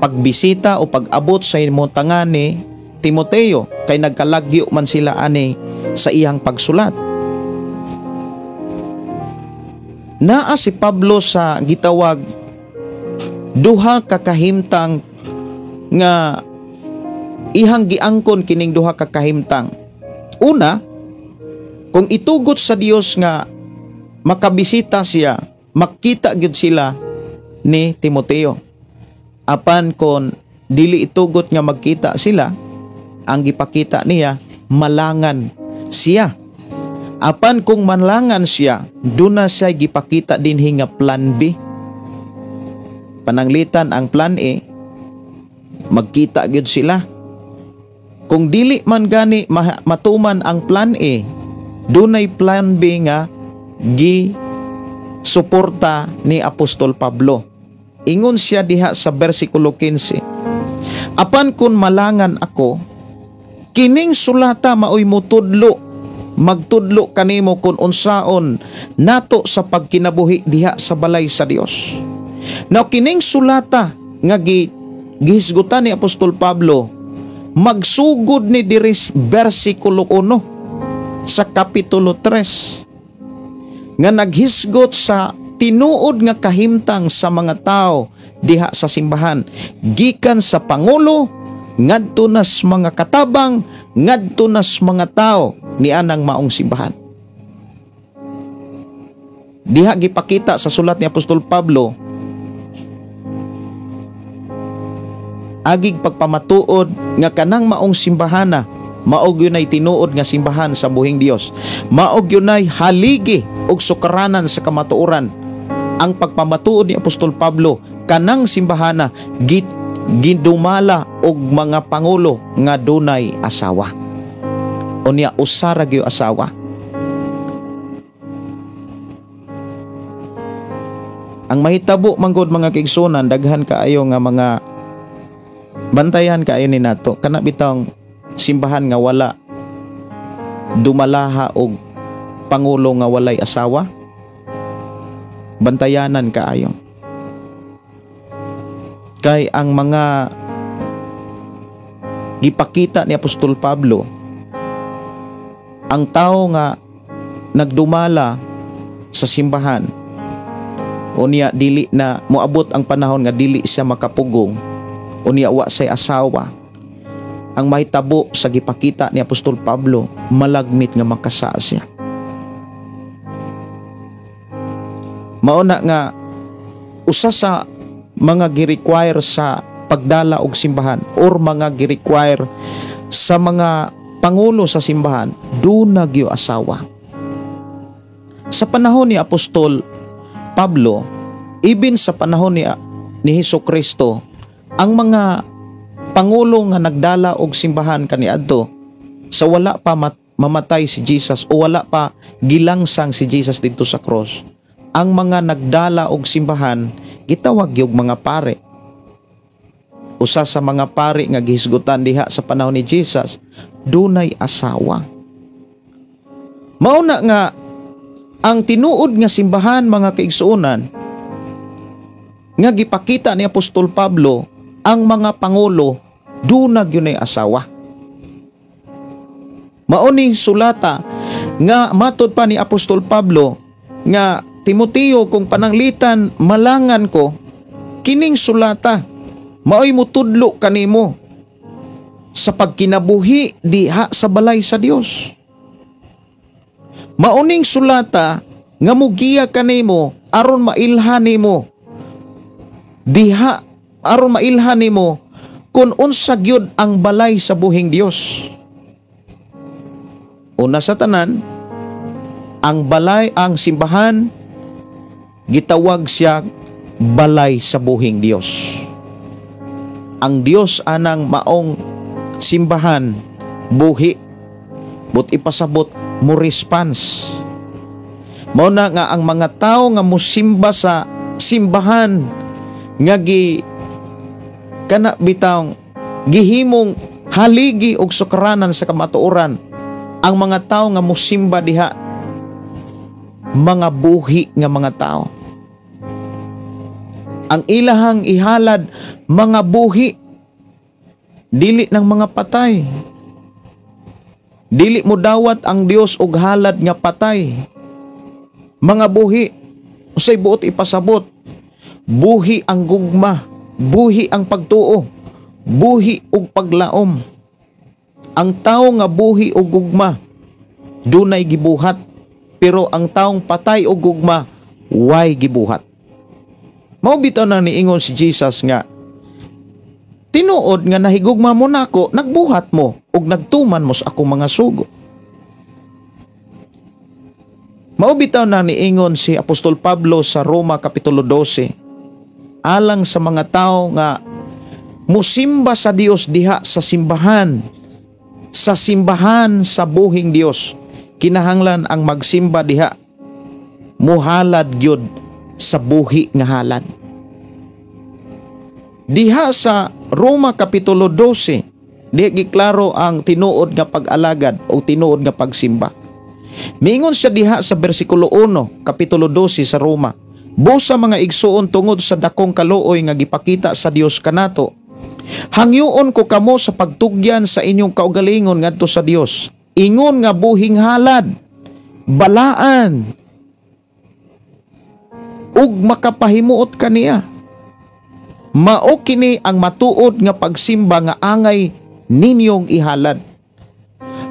pagbisita o pag-abot sa imutangan ni Timoteo kay nagkalagyo man sila ani sa iyang pagsulat. Naa si Pablo sa gitawag duha ka kahimtang nga ihang giangkon kining duha ka kahimtang. Una, kung itugot sa Dios nga makabisita siya, makita gyud sila ni Timoteo. Apan kon dili itugot nga magkita sila, ang gipakita niya malangan siya. Apan kung manlangan siya, duna siya gipakita dinhi nga plan B. Pananglitan ang plan A, magkita gyud sila. Kung dili man gani matuman ang plan A, dunay plan B nga gi suporta ni Apostol Pablo. Ingon siya diha sa bersikulo 15. Apan kung malangan ako, kining sulata maoy mutudlo, magtudlo kanimo kung unsaon nato sa pagkinabuhi diha sa balay sa Dios. Now kining sulata nga gihisgutan ni Apostol Pablo, magsugod ni diris bersikulo 1 sa kapitulo 3 nga naghisgot sa tinuod nga kahimtang sa mga tao diha sa simbahan, gikan sa pangulo ngadto nas mga katabang, ngadto nas mga tao nianang maong simbahan. Diha gipakita sa sulat ni Apostol Pablo agig pagpamatuod nga kanang maong simbahana mao gyud nay tinuod nga simbahan sa buhing Dios. Mao gyud nay haligi og sukaranan sa kamatuoran. Ang pagpamatuod ni Apostol Pablo kanang simbahana gidumala og mga pangulo nga dunay asawa. Unya usa ra gyud asawa. Ang mahitabo manggod mga kaigsunan, daghan kaayo nga mga bantayan kaayo ni nato kana bitawng simbahan nga wala dumalaha og pangulo nga walay asawa, bantayanan kaayo. Kay ang mga gipakita ni Apostol Pablo, ang tao nga nagdumala sa simbahan, unya dili na moabot ang panahon nga dili siya makapugong, unya wa say asawa, ang mahitabo sa gipakita ni Apostol Pablo, malagmit nga makasaa siya. Mauna nga usa sa mga gi-require sa pagdala og simbahan or mga gi-require sa mga pangulo sa simbahan, duna gyud asawa. Sa panahon ni Apostol Pablo, even sa panahon ni Hesus Kristo, ang mga pangulo nga nagdala og simbahan kaniadto sa wala pa mamatay si Jesus o wala pa gilangsang si Jesus didto sa cross, ang mga nagdala og simbahan gitawag gyud mga pare. Usa sa mga pare nga gihisgutan diha sa panahon ni Jesus, dunay asawa. Mao na nga ang tinuod nga simbahan mga kaigsuonan nga gipakita ni Apostol Pablo, ang mga pangulo duna gyud nay asawa. Mao ni sulata nga matod pa ni Apostol Pablo nga Timoteo, kung pananglitan malangan ko kining sulata, maoy mutudlo kanimo sa pagkinabuhi diha sa balay sa Dios. Mauning sulata nga mugiya kanimo aron mailhan nimo diha, aron mailhan nimo kun unsa gyud ang balay sa buhing Dios. Una sa tanan, ang balay, ang simbahan, gitawag siya balay sa buhing Dios. Ang Dios anang maong simbahan buhi, but ipasabot mo response. Mao na nga ang mga tao nga musimba sa simbahan nga gi kana bitawng gihimong haligi og sukaranan sa kamatuoran, ang mga tao nga musimba diha mga buhi nga mga tao. Ang ilahang ihalad mga buhi, dili ng mga patay. Dili mo dawat ang Dios og halad nga patay. Mga buhi, usay buot ipasabot, buhi ang gugma, buhi ang pagtuo, buhi og paglaom. Ang tao nga buhi og gugma, dunay gibuhat, pero ang taong patay og gugma, way gibuhat. Mao bitaw na niingon si Jesus nga tinuod nga nahigugma mo nako, nagbuhat mo ug nagtuman mo sa akong mga sugo. Mao bitaw na niingon si Apostol Pablo sa Roma Kapitulo 12, alang sa mga tao nga musimba sa Dios diha sa simbahan sa buhing Dios, kinahanglan ang magsimba diha muhalad gyud sa buhi nga halad. Diha sa Roma Kapitulo 12, diha giklaro ang tinuod nga pag-alagad o tinuod nga pagsimba. Miingon siya diha sa bersikulo 1, Kapitulo 12 sa Roma, busa mga igsuon tungod sa dakong kaluoy nga gipakita sa Dios kanato, hangyoon ko kamo sa pagtugyan sa inyong kaugalingon ngadto sa Dios, ingon nga buhing halad, balaan, ug makapahimuot kaniya. Mao kini ang matuod nga pagsimba nga angay ninyong ihalad.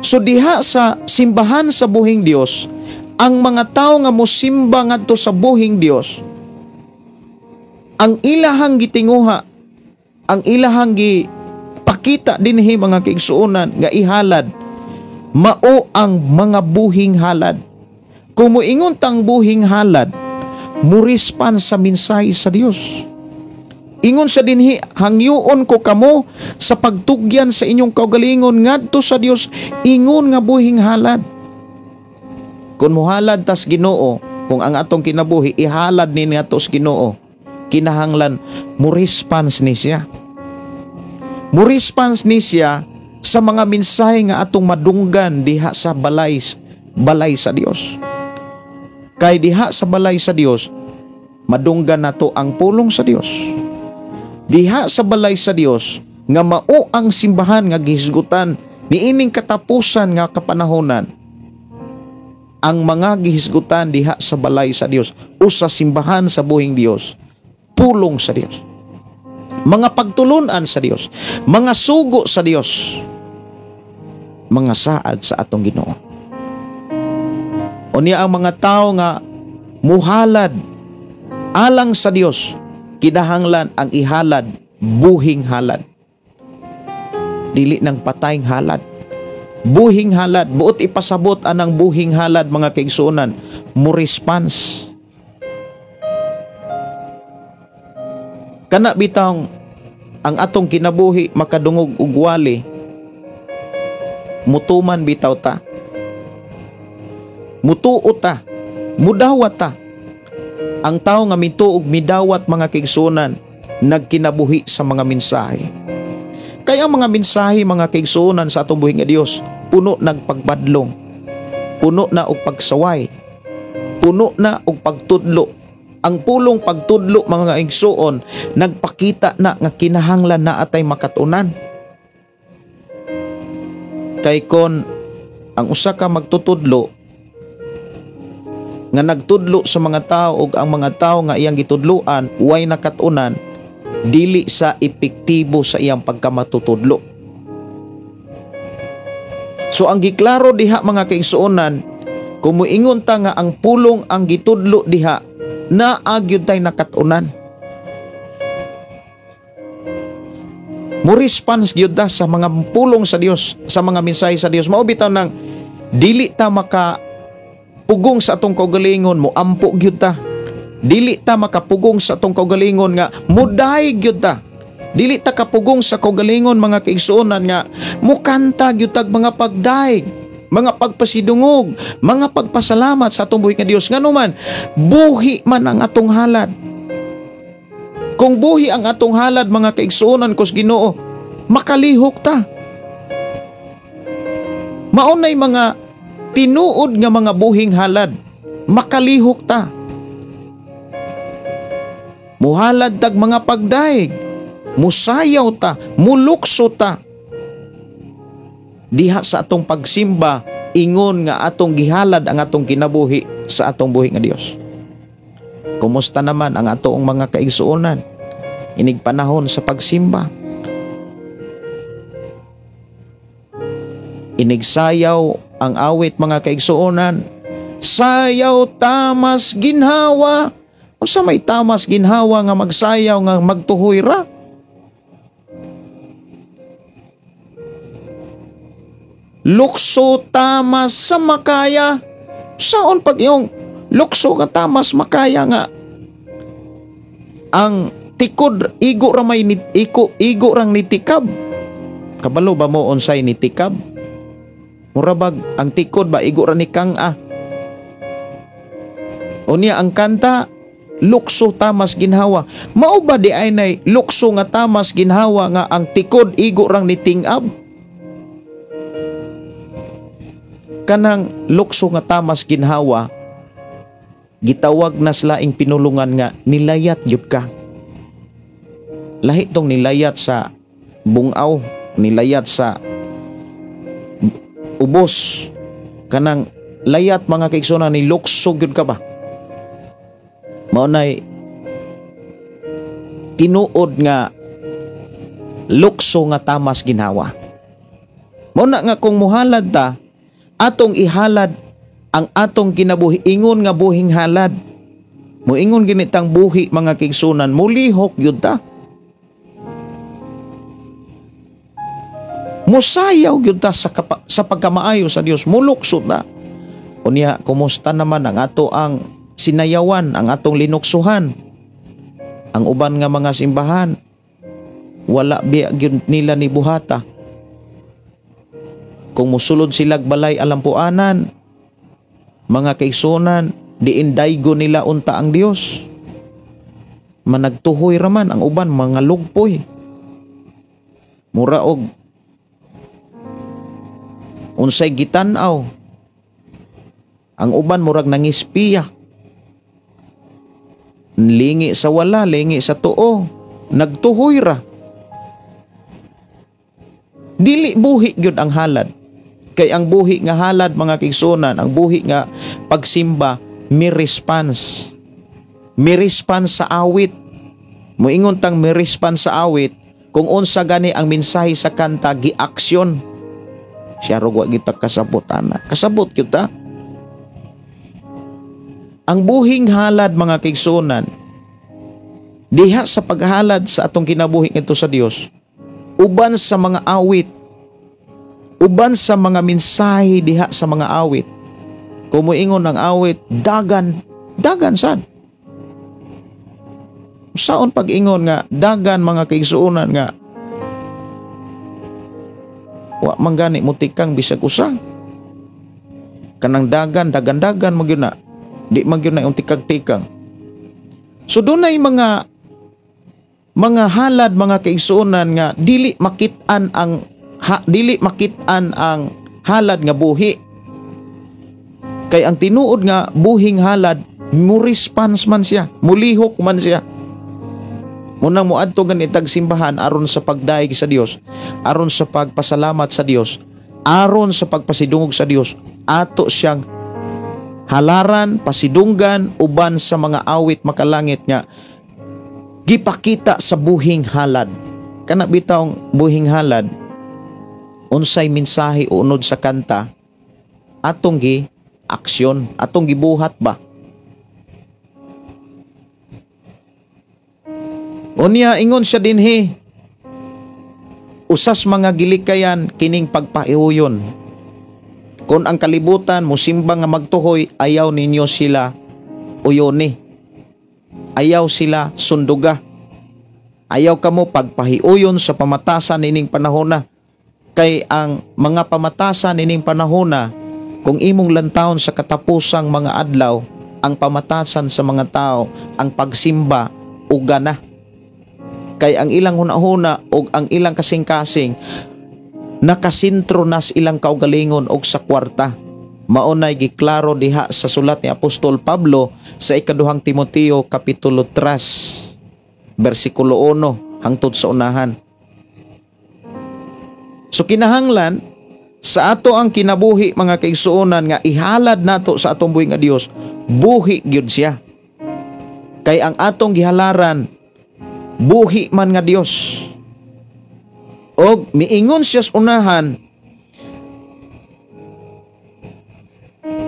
So diha sa simbahan sa buhing Dios, ang mga tao nga mosimba ngadto sa buhing Dios, ang ilahang gitinguha, ang ilahang gipakita dinhi mga kaigsuonan nga ihalad, mao ang mga buhing halad. Kung moingon tang buhing halad, mo-respond sa mensahe sa Dios. Ingon sa dinhi, hangyoon ko kamo sa pagtugyan sa inyong kaugalingon ngadto sa Dios ingon nga buhing halad. Kung muhalad tas Ginoo, kung ang atong kinabuhi ihalad ni ngadto sa Ginoo, kinahanglan mo response ni siya. Mo response ni siya sa mga mensahe nga atong madunggan diha sa balay sa Dios. Kay diha sa balay sa Dios, madunggan nato ang pulong sa Dios. Diha sa balay sa Dios nga mao ang simbahan nga gihisgutan niining katapusan nga kapanahonan. Ang mga gihisgutan diha sa balay sa Dios o sa simbahan sa buhing Dios, pulong sa Dios, mga pagtulunan sa Dios, mga sugo sa Dios, mga saad sa atong Ginoo. Unya ang mga tao nga muhalad alang sa Dios, kinahanglan ang ihalad buhing halad, dili ng patayng halad. Buhing halad, buot ipasabot anang buhing halad mga kaigsuonan, mo response. Kana bitang ang atong kinabuhi makadungog og wali, mutuman bitaw ta, mutuo ta, mudawat ta. Ang tao nga mituo og midawat mga kaigsuonan, nagkinabuhi sa mga mensahe. Kaya ang mga mensahe mga kaigsuonan sa atong buhi nga Dios, puno nagpagbadlong, puno na og pagsaway, puno na og pagtudlo. Ang pulong pagtudlo mga kaigsuon, nagpakita na nga kinahanglan na atay makatunan. Kay kon ang usa ka magtutudlo nga nagtudlo sa mga tao og ang mga tao nga iyang gitudloan way nakatunan, dili sa epektibo sa iyang pagkamatutudlo. So ang giklaro diha mga kaigsuonan, kung moingon ta nga ang pulong ang gitudlo diha, naa gyud tay nakatunan. Mo response gyud ta sa mga pulong sa Dios, sa mga mensahe sa Dios. Mao bitaw nang dili ta maka pugong sa atong kaugalingon, mo ampo gyud ta. Dili ta makapugong sa atong kaugalingon nga muday gyud ta. Dili ta kapugong sa kaugalingon mga kaigsuonan nga mukanta gyud tag mga pagdaig, mga pagpasidungog, mga pagpasalamat sa atong buhi nga Dios. Ngano man, buhi man ang atong halad. Kung buhi ang atong halad mga kaigsuonan kus Ginoo, makalihok ta. Maunay mga tinuod nga mga buhing halad, makalihok ta. Muhalad tag mga pagdaig, musayaw ta, mulukso ta. Diha sa atong pagsimba, ingon nga atong gihalad ang atong kinabuhi sa atong buhi nga Dios. Kumusta naman ang atong mga kaigsuonan inig panahon sa pagsimba? Inigsayaw ang awit mga kaigsuonan, sayaw tamas ginhawa. Unsa may tamas ginhawa nga magsayaw nga magtuhoy ra? Lukso tamas sa makaya. Saon pag iyong lukso ka tamas makaya nga ang tikod igo ra may igo rang nitikab. Kabalo ba mo unsay nitikab? Mura bag ang tikod ba igo ra ni kang ah. Unya ang kanta lukso tamas ginhawa. Mao ba di ay nay lukso nga tamas ginhawa nga ang tikod igo rang nitingab? Kanang lukso nga tamas ginhawa, gitawag na sila ing pinulungan nga nilayat gyud ka. Lahi tong nilayat sa bungaw, nilayat sa ubos. Kanang layat mga kaigsuonan, ni lukso gyud ka ba? Mao nay tinuod nga lukso nga tamas ginhawa. Mao na nga kung muhalad ta, atong ihalad ang atong kinabuhi ingon nga buhing halad. Moingon ginitang buhi mga kaigsuonan, mulihok gyud ta. Musayaw gyud ta sa pagkamaayo sa Dios, mulukso ta. Unya kumusta naman ang ato ang sinayawan, ang atong linuksuhan? Ang uban nga mga simbahan, wala biya gyud nila ni buhata. Kung musulod silag balay alampuanan, mga kaigsuonan, diin daygo nila unta ang Dios. Managtuhoy raman ang uban, mga lugpoy. Mura og unsay gitan-aw. Ang uban murag nangispiya. Lingi sa wala, lingi sa tuo. Nagtuhoy ra. Dili buhi gyud ang halad. Kay ang buhi nga halad, mga kaigsuonan, ang buhi nga pagsimba, mi response. Mi response sa awit. Moingon tang mi response sa awit, kung unsa gani ang mensahe sa kanta, gi-aksyon. Siya rog wa kita kasabot ana. Kasabot kita. Ang buhing halad, mga kaigsuonan, diha sa paghalad sa atong kinabuhi ngadto sa Dios, uban sa mga awit, uban sa mga mensahe diha sa mga awit. Kung moingon ang awit, dagan, dagan sad. Saon pag-ingon nga dagan, mga kaigsuonan, nga wa man gani mo tikang bisag usa? Kanang dagan, dagan, dagan man gyud na. Di man gyud na yung tikag-tikang. So dunay mga halad, mga kaigsuonan, nga dili makit-an ang halad nga buhi. Kay ang tinuod nga buhing halad, mo response man siya, mulihok man siya. Munang moadto gani tag simbahan aron sa pagdayeg sa Dios, aron sa pagpasalamat sa Dios, aron sa pagpasidungog sa Dios, ato siyang halaran, pasidunggan uban sa mga awit makalangit nga gipakita sa buhing halad. Kana bitawng buhing halad, unsay mensahe unod sa kanta, atong gi aksyon, atong gibuhat ba? Unya ingon siya dinhi, usas mga gilikayan kining pagpahiuyon. Kung ang kalibutan musimba nga magtuhoy, ayaw ninyo sila uyoni. Ayaw sila sunduga. Ayaw kamo pagpahiuyon sa pamatasan nining panahona. Kay ang mga pamatasan nining panahona, kung imong lantawon sa katapusang mga adlaw, ang pamatasan sa mga tao, ang pagsimba, uga na. Kay ang ilang hunahuna og ang ilang kasing-kasing nakasentro nas ilang kaugalingon og sa kwarta. Maunay giklaro diha sa sulat ni Apostol Pablo sa ikaduhang Timoteo kapitulo 3 bersikulo 1 hangtod sa unahan. So kinahanglan sa ato ang kinabuhi, mga kaigsuonan, nga ihalad nato sa atong buhi nga Dios, buhi gyud siya. Kay ang atong gihalaran, buhi man nga Dios. Og miingon siya sa unahan,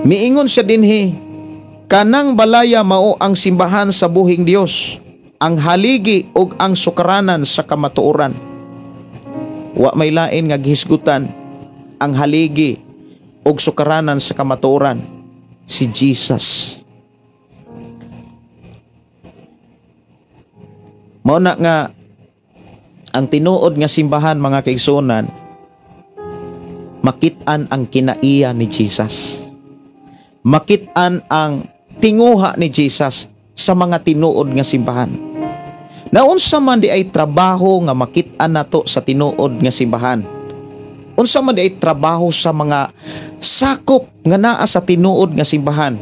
miingon siya dinhi, kanang balaya mao ang simbahan sa buhing Dios, ang haligi og ang sukaranan sa kamatuoran. Wa may lain nga gihisgutan ang haligi og sukaranan sa kamatuoran, si Jesus. Mao na nga ang tinuod nga simbahan, mga kaigsuonan, makit-an ang kinaiya ni Jesus. Makit-an ang tinguha ni Jesus sa mga tinuod nga simbahan. Naunsa man di ay trabaho nga makit-an nato sa tinuod nga simbahan? Unsa man di ay trabaho sa mga sakop nga naa sa tinuod nga simbahan?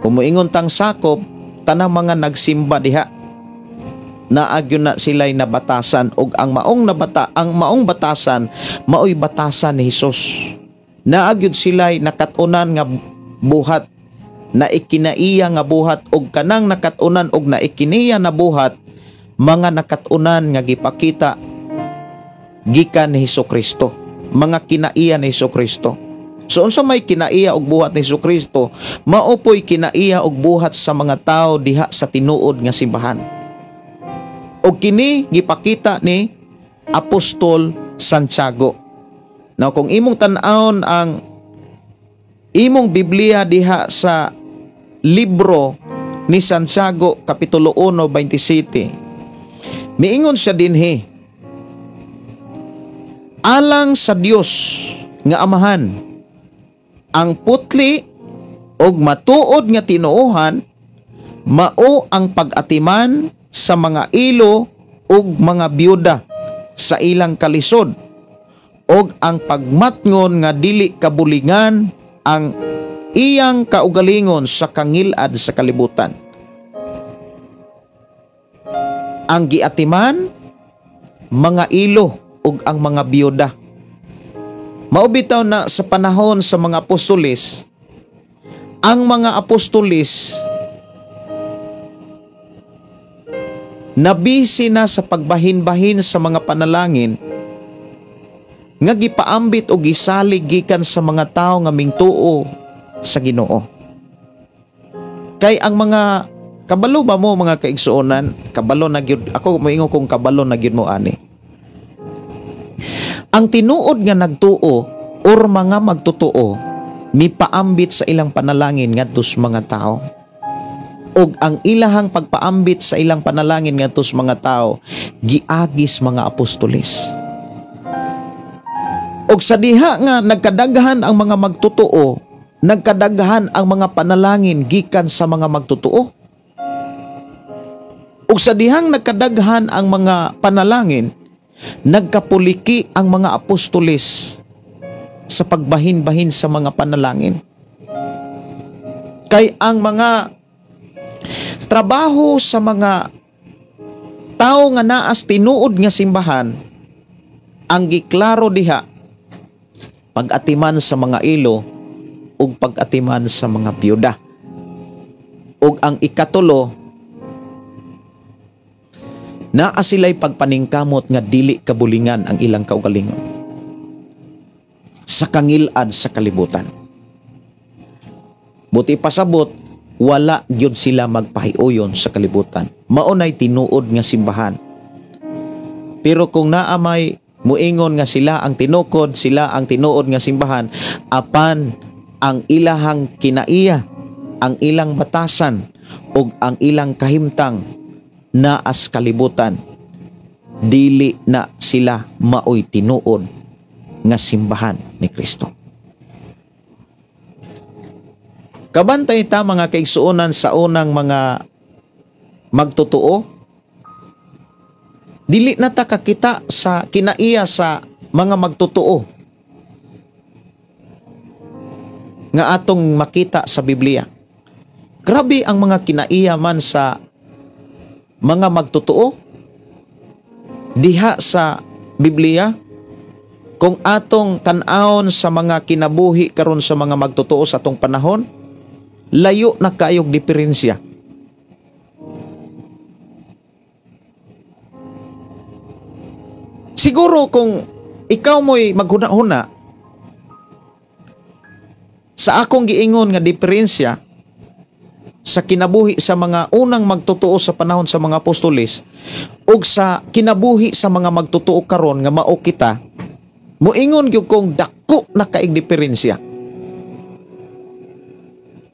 Kung moingon tang sakop, tanang mga nagsimba diha, naagyo na sila'y nabatasan, og ang maong nabata, ang maong batasan maoy batasan ni Hesus. Naagyod sila'y nakat-unan nga buhat, na ikinaiya nga buhat, og kanang nakat-unan og naikiniya na buhat, mga nakat-unan nga gipakita gikan ni Hesukristo, mga kinaiya ni Hesukristo. So unsa may kinaiya og buhat ni Hesukristo, mao po'y kinaiya og buhat sa mga tao diha sa tinuod nga simbahan. Og kini gipakita ni Apostol Santiago. Now kung imong tan-awon ang imong Biblia diha sa libro ni Santiago kapitulo 1:27. Miingon siya dinhi, alang sa Dios nga Amahan, ang putli og matuod nga tinuohan mao ang pag-atiman sa mga ilo ug mga byuda sa ilang kalisod, og ang pagmatngon nga dili kabulingan ang iyang kaugalingon sa kangilad sa kalibutan. Ang giatiman mga ilo ug ang mga biyuda. Mao bitaw na sa panahon sa mga apostoles, ang mga apostoles nabisi na sa pagbahin-bahin sa mga panalangin nga gipaambit o gisalig gikan sa mga tawo nga mingtuo sa Ginoo. Kay ang mga kabalo ba mo mga kaigsuonan, kabalo na gyud ako, moingon kong kabalo na gyud mo ani. Ang tinuod nga nagtuo or mga magtotoo mipaambit sa ilang panalangin ngadto sa mga tao. Og ang ilahang pagpaambit sa ilang panalangin ngadto sa mga tao giagis mga apostoles. Og sa diha nga nagkadaghan ang mga magtotoo, nagkadaghan ang mga panalangin gikan sa mga magtotoo. Og sa dihang nagkadaghan ang mga panalangin, nagkapuliki ang mga apostoles sa pagbahin-bahin sa mga panalangin. Kay ang mga trabaho sa mga tao nga naas tinuod nga simbahan, ang giklaro diha pag-atiman sa mga ilo ug pag-atiman sa mga biyuda. Ug ang ikatulo, naa sila'y pagpaningkamot nga dili kabulingan ang ilang kaugalingon sa kangilad sa kalibutan. Buti pasabot, wala gyud sila magpahiuyon sa kalibutan. Mao nay tinuod nga simbahan. Pero kung naa may muingon nga sila ang tinukod, sila ang tinuod nga simbahan, apan ang ilahang kinaiya, ang ilang batasan, ug ang ilang kahimtang naas kalibutan, dili na sila maoy tinuod nga simbahan ni Kristo. Kabantay ta mga kaigsuonan sa unang mga magtotoo, dili na ta kakita sa kinaiya sa mga magtotoo nga atong makita sa Biblia. Grabe ang mga kinaiya man sa mga magtotoo diha sa Biblia. Kung atong tan-awon sa mga kinabuhi karon sa mga magtotoo sa atong panahon, layo na kayog diferensya. Siguro kung ikaw mo'y maghuna-huna sa akong giingon nga diferensya sa kinabuhi sa mga unang magtotoo sa panahon sa mga apostoles ug sa kinabuhi sa mga magtotoo karon nga mao kita, moingon gyud kong dako na kaig diferensya.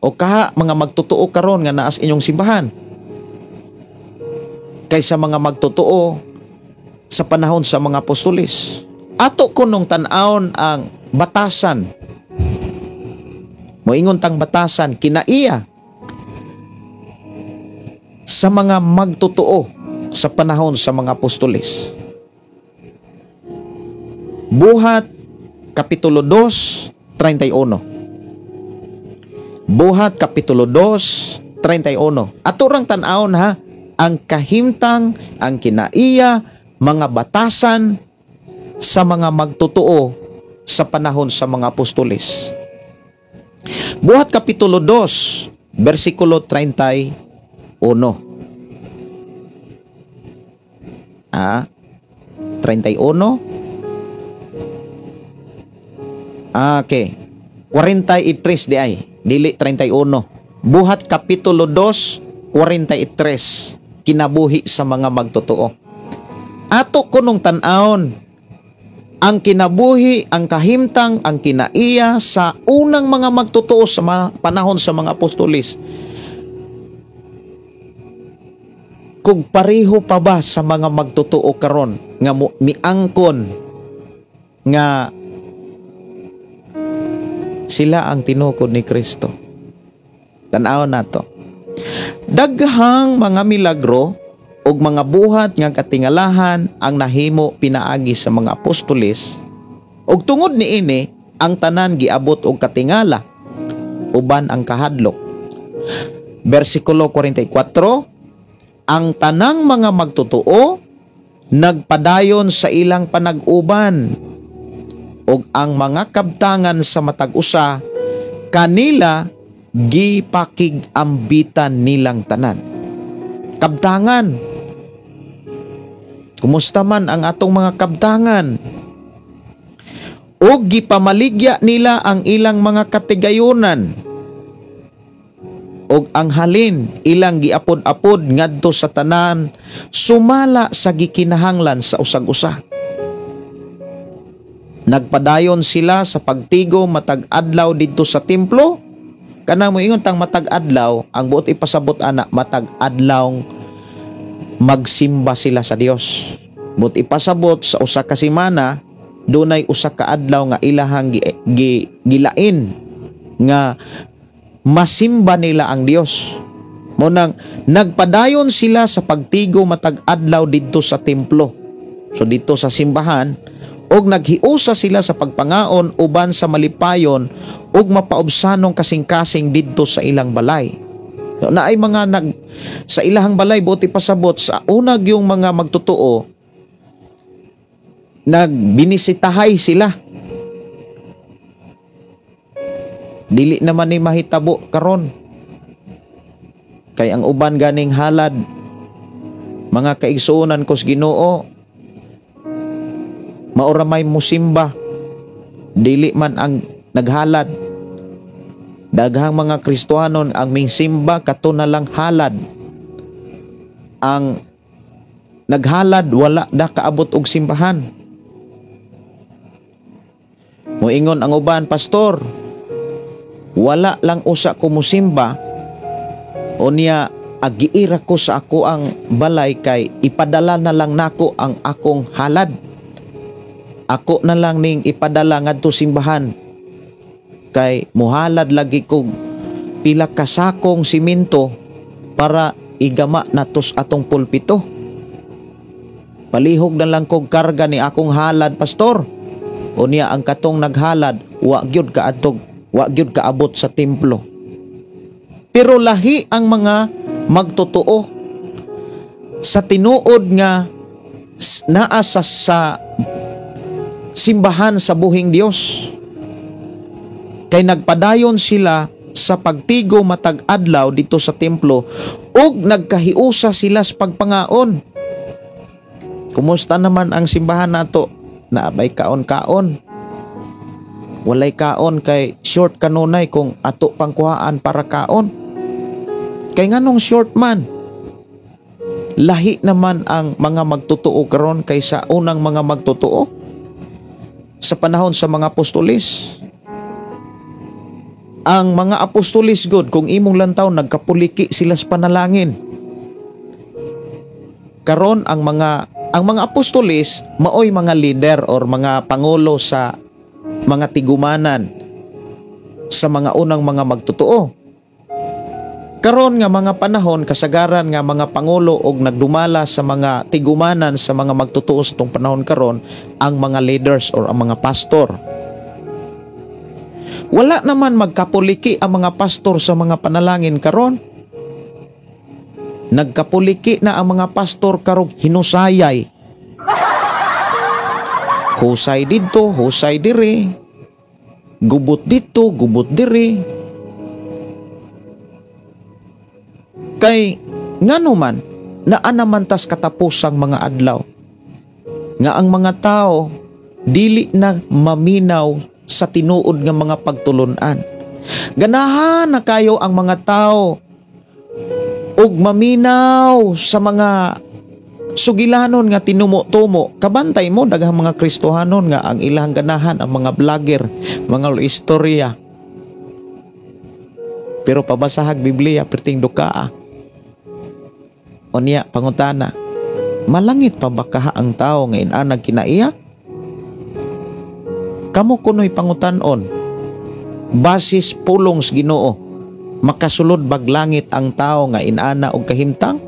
O kaha mga magtotoo karon nga naas inyong simbahan kaysa mga magtotoo sa panahon sa mga apostoles. Ato kunong tan-awon ang batasan. Moingon tang batasan kinaiya sa mga magtotoo sa panahon sa mga apostoles. Buhat Kapitulo 2:31. Buhat Kapitulo 2:31. Ato rang tan-awon ha, ang kahimtang, ang kinaiya, mga batasan sa mga magtotoo sa panahon sa mga apostoles. Buhat Kapitulo 2, versikulo 31. Ah, 31. Ah, okay. 43 di ay, dili 31. Buhat Kapitulo 2, 43. Kinabuhi sa mga magtotoo. Ato kunong tan-awon ang kinabuhi, ang kahimtang, ang kinaiya sa unang mga magtotoo sa panahon sa mga apostoles. Kung pareho pa ba sa mga magtotoo karon nga miangkon nga sila ang tinukod ni Kristo. Tan-awon nato. Daghang mga milagro ug mga buhat nga katingalahan ang nahimo pinaagi sa mga apostoles, ug tungod niini ang tanan giabot og katingala uban ang kahadlok. Bersikulo 44, ang tanang mga magtotoo nagpadayon sa ilang panag-uban ug ang mga kabtangan sa matag usa kanila gipakig-ambitan nilang tanan. Kabtangan. Kumusta man ang atong mga kabtangan? Og gipamaligya nila ang ilang mga katigayunan og ang halin ilang giapod-apod ngadto sa tanan sumala sa gikinahanglan sa usag-usa. Nagpadayon sila sa pagtigo matag adlaw didto sa templo. Kanang moingon tang matag adlaw, ang buot ipasabot ana matag adlaw magsimba sila sa Dios. Buot ipasabot sa usa ka semana dunay usa ka adlaw nga ilahang gilain nga masimba nila ang Dios. Mo nang nagpadayon sila sa pagtigo matag adlaw didto sa templo. So didto sa simbahan, og naghiusa sila sa pagpangaon uban sa malipayon ug mapaubsanong kasing-kasing didto sa ilang balay. So, naay mga nag sa ilahang balay, buot ipasabot sa unag yung mga magtotoo nagbinisitahay sila. Dili naman ni mahitabo karon. Kay ang uban ganing halad, mga kaigsuonan kos Ginoo, maura may musimba, dili man ang naghalad. Daghang mga Kristohanon ang mingsimba kato na lang halad. Ang naghalad wala na kaabot og simbahan. Moingon ang uban, pastor, wala lang usa ko musimba, unya agiira ko sa ako ang balay kay ipadala na lang nako ang akong halad. Ako na lang ning ipadala ngadto simbahan kay muhalad lagi kog pila ka sakong simento para igama natos atong pulpito. Palihog na lang kog karga ni akong halad, pastor. Unya ang katong naghalad wa gyud kaadtog, wa gyud kaabot sa templo. Pero lahi ang mga magtotoo sa tinuod nga naa sa simbahan sa buhing Dios. Kay nagpadayon sila sa pagtigo matag adlaw dito sa templo ug nagkahiusa sila sa pagpangaon. Kumusta naman ang simbahan nato? Naabay kaon-kaon. Walay kaon kay short kanunay kung ato pang kuhaan para kaon. Kay nganong short man? Lahi naman ang mga magtotoo karon kaysa unang mga magtotoo sa panahon sa mga apostolis. Ang mga apostolis god, kung imong lantaw nagkapuliki sila sa panalangin. Karon ang mga apostolis maoy mga leader or mga pangulo sa mga tigumanan sa mga unang mga magtotoo. Karon nga mga panahon, kasagaran nga mga pangulo og nagdumala sa mga tigumanan sa mga magtotoo sa tong panahon karon ang mga leaders or ang mga pastor. Wala naman magkapuliki ang mga pastor sa mga panalangin karon. Nagkapuliki na ang mga pastor karog hinusayay. Husay didto, husay diri. Gubot dito, gubot diri. Kay ngano man naa naman tas katapusang mga adlaw nga ang mga tao dili na maminaw sa tinuod nga mga pagtulun-an. Ganahan na kayo ang mga tao ug maminaw sa mga sugilanon nga tinumo-tumo. Kabantay mo daghang mga Kristohanon nga ang ilang ganahan ang mga vlogger, mga istorya. Pero pabasahag Biblia perting dukaa. Unya pangutana, malangit pa ba kaha ang tao nga inanag kinaiya? Kamo kuno'y pangutanon, basis pulong sa Ginoo, makasulod bag langit ang tao nga inana og kahimtang?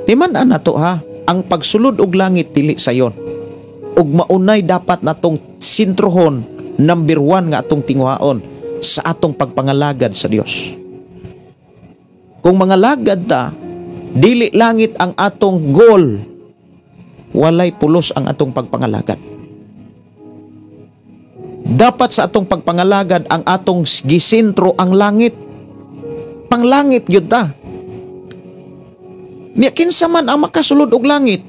Timan-an nato ha, ang pagsulod og langit dili sayon. Ug maunay dapat natong sintrohon, number 1 nga atong tinguhaon sa atong pagpangalagad sa Dios. Kung mangalagad ta, dili langit ang atong goal, walay pulos ang atong pagpangalagad. Dapat sa atong pagpangalagad ang atong gisentro ang langit. Panglangit gyud ta. Niya kinsa man ang makasulod og langit?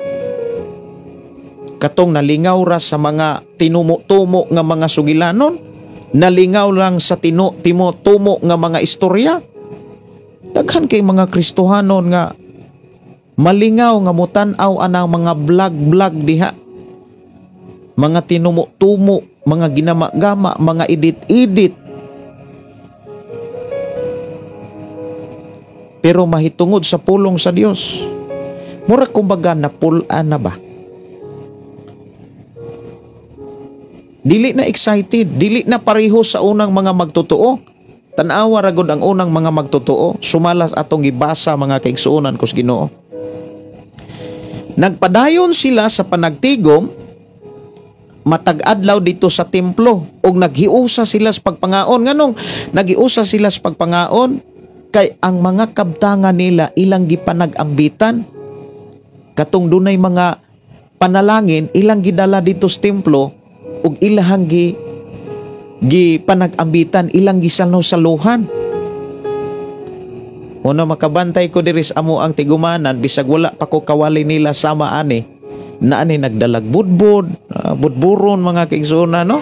Katong nalingaw ra sa mga tinumo-tumo nga mga sugilanon, nalingaw lang sa timo-tumo nga mga istorya. Daghan kay mga Kristohanon nga malingaw nga mutan-aw anang mga vlog-vlog diha. Mga tinumo-tumo, mga ginama-gama, mga edit-edit. Pero mahitungod sa pulong sa Dios, mura kumbaga napul-an na ba? Dili na excited, dili na pareho sa unang mga magtotoo. Tan-awa ra gud ang unang mga magtotoo, sumalas atong gibasa mga kaigsuonan kus Ginoo. Nagpadayon sila sa panagtigom matag adlaw dito sa templo ug naghiusa sila sa pagpangaon. Nganong naghiusa sila sa pagpangaon? Kay ang mga kabtangan nila ilang gipanag-ambitan. Katong dunay mga panalangin ilang gidala dito sa templo ug ilahang gipanag-ambitan, ilang gisalo-saluhan. Una makabantay ko diri sa amo ang tigumanan, bisag wala pa ko kawali nila sama ani, na ani nagdalag budbud, budburon mga kaigsoona, no?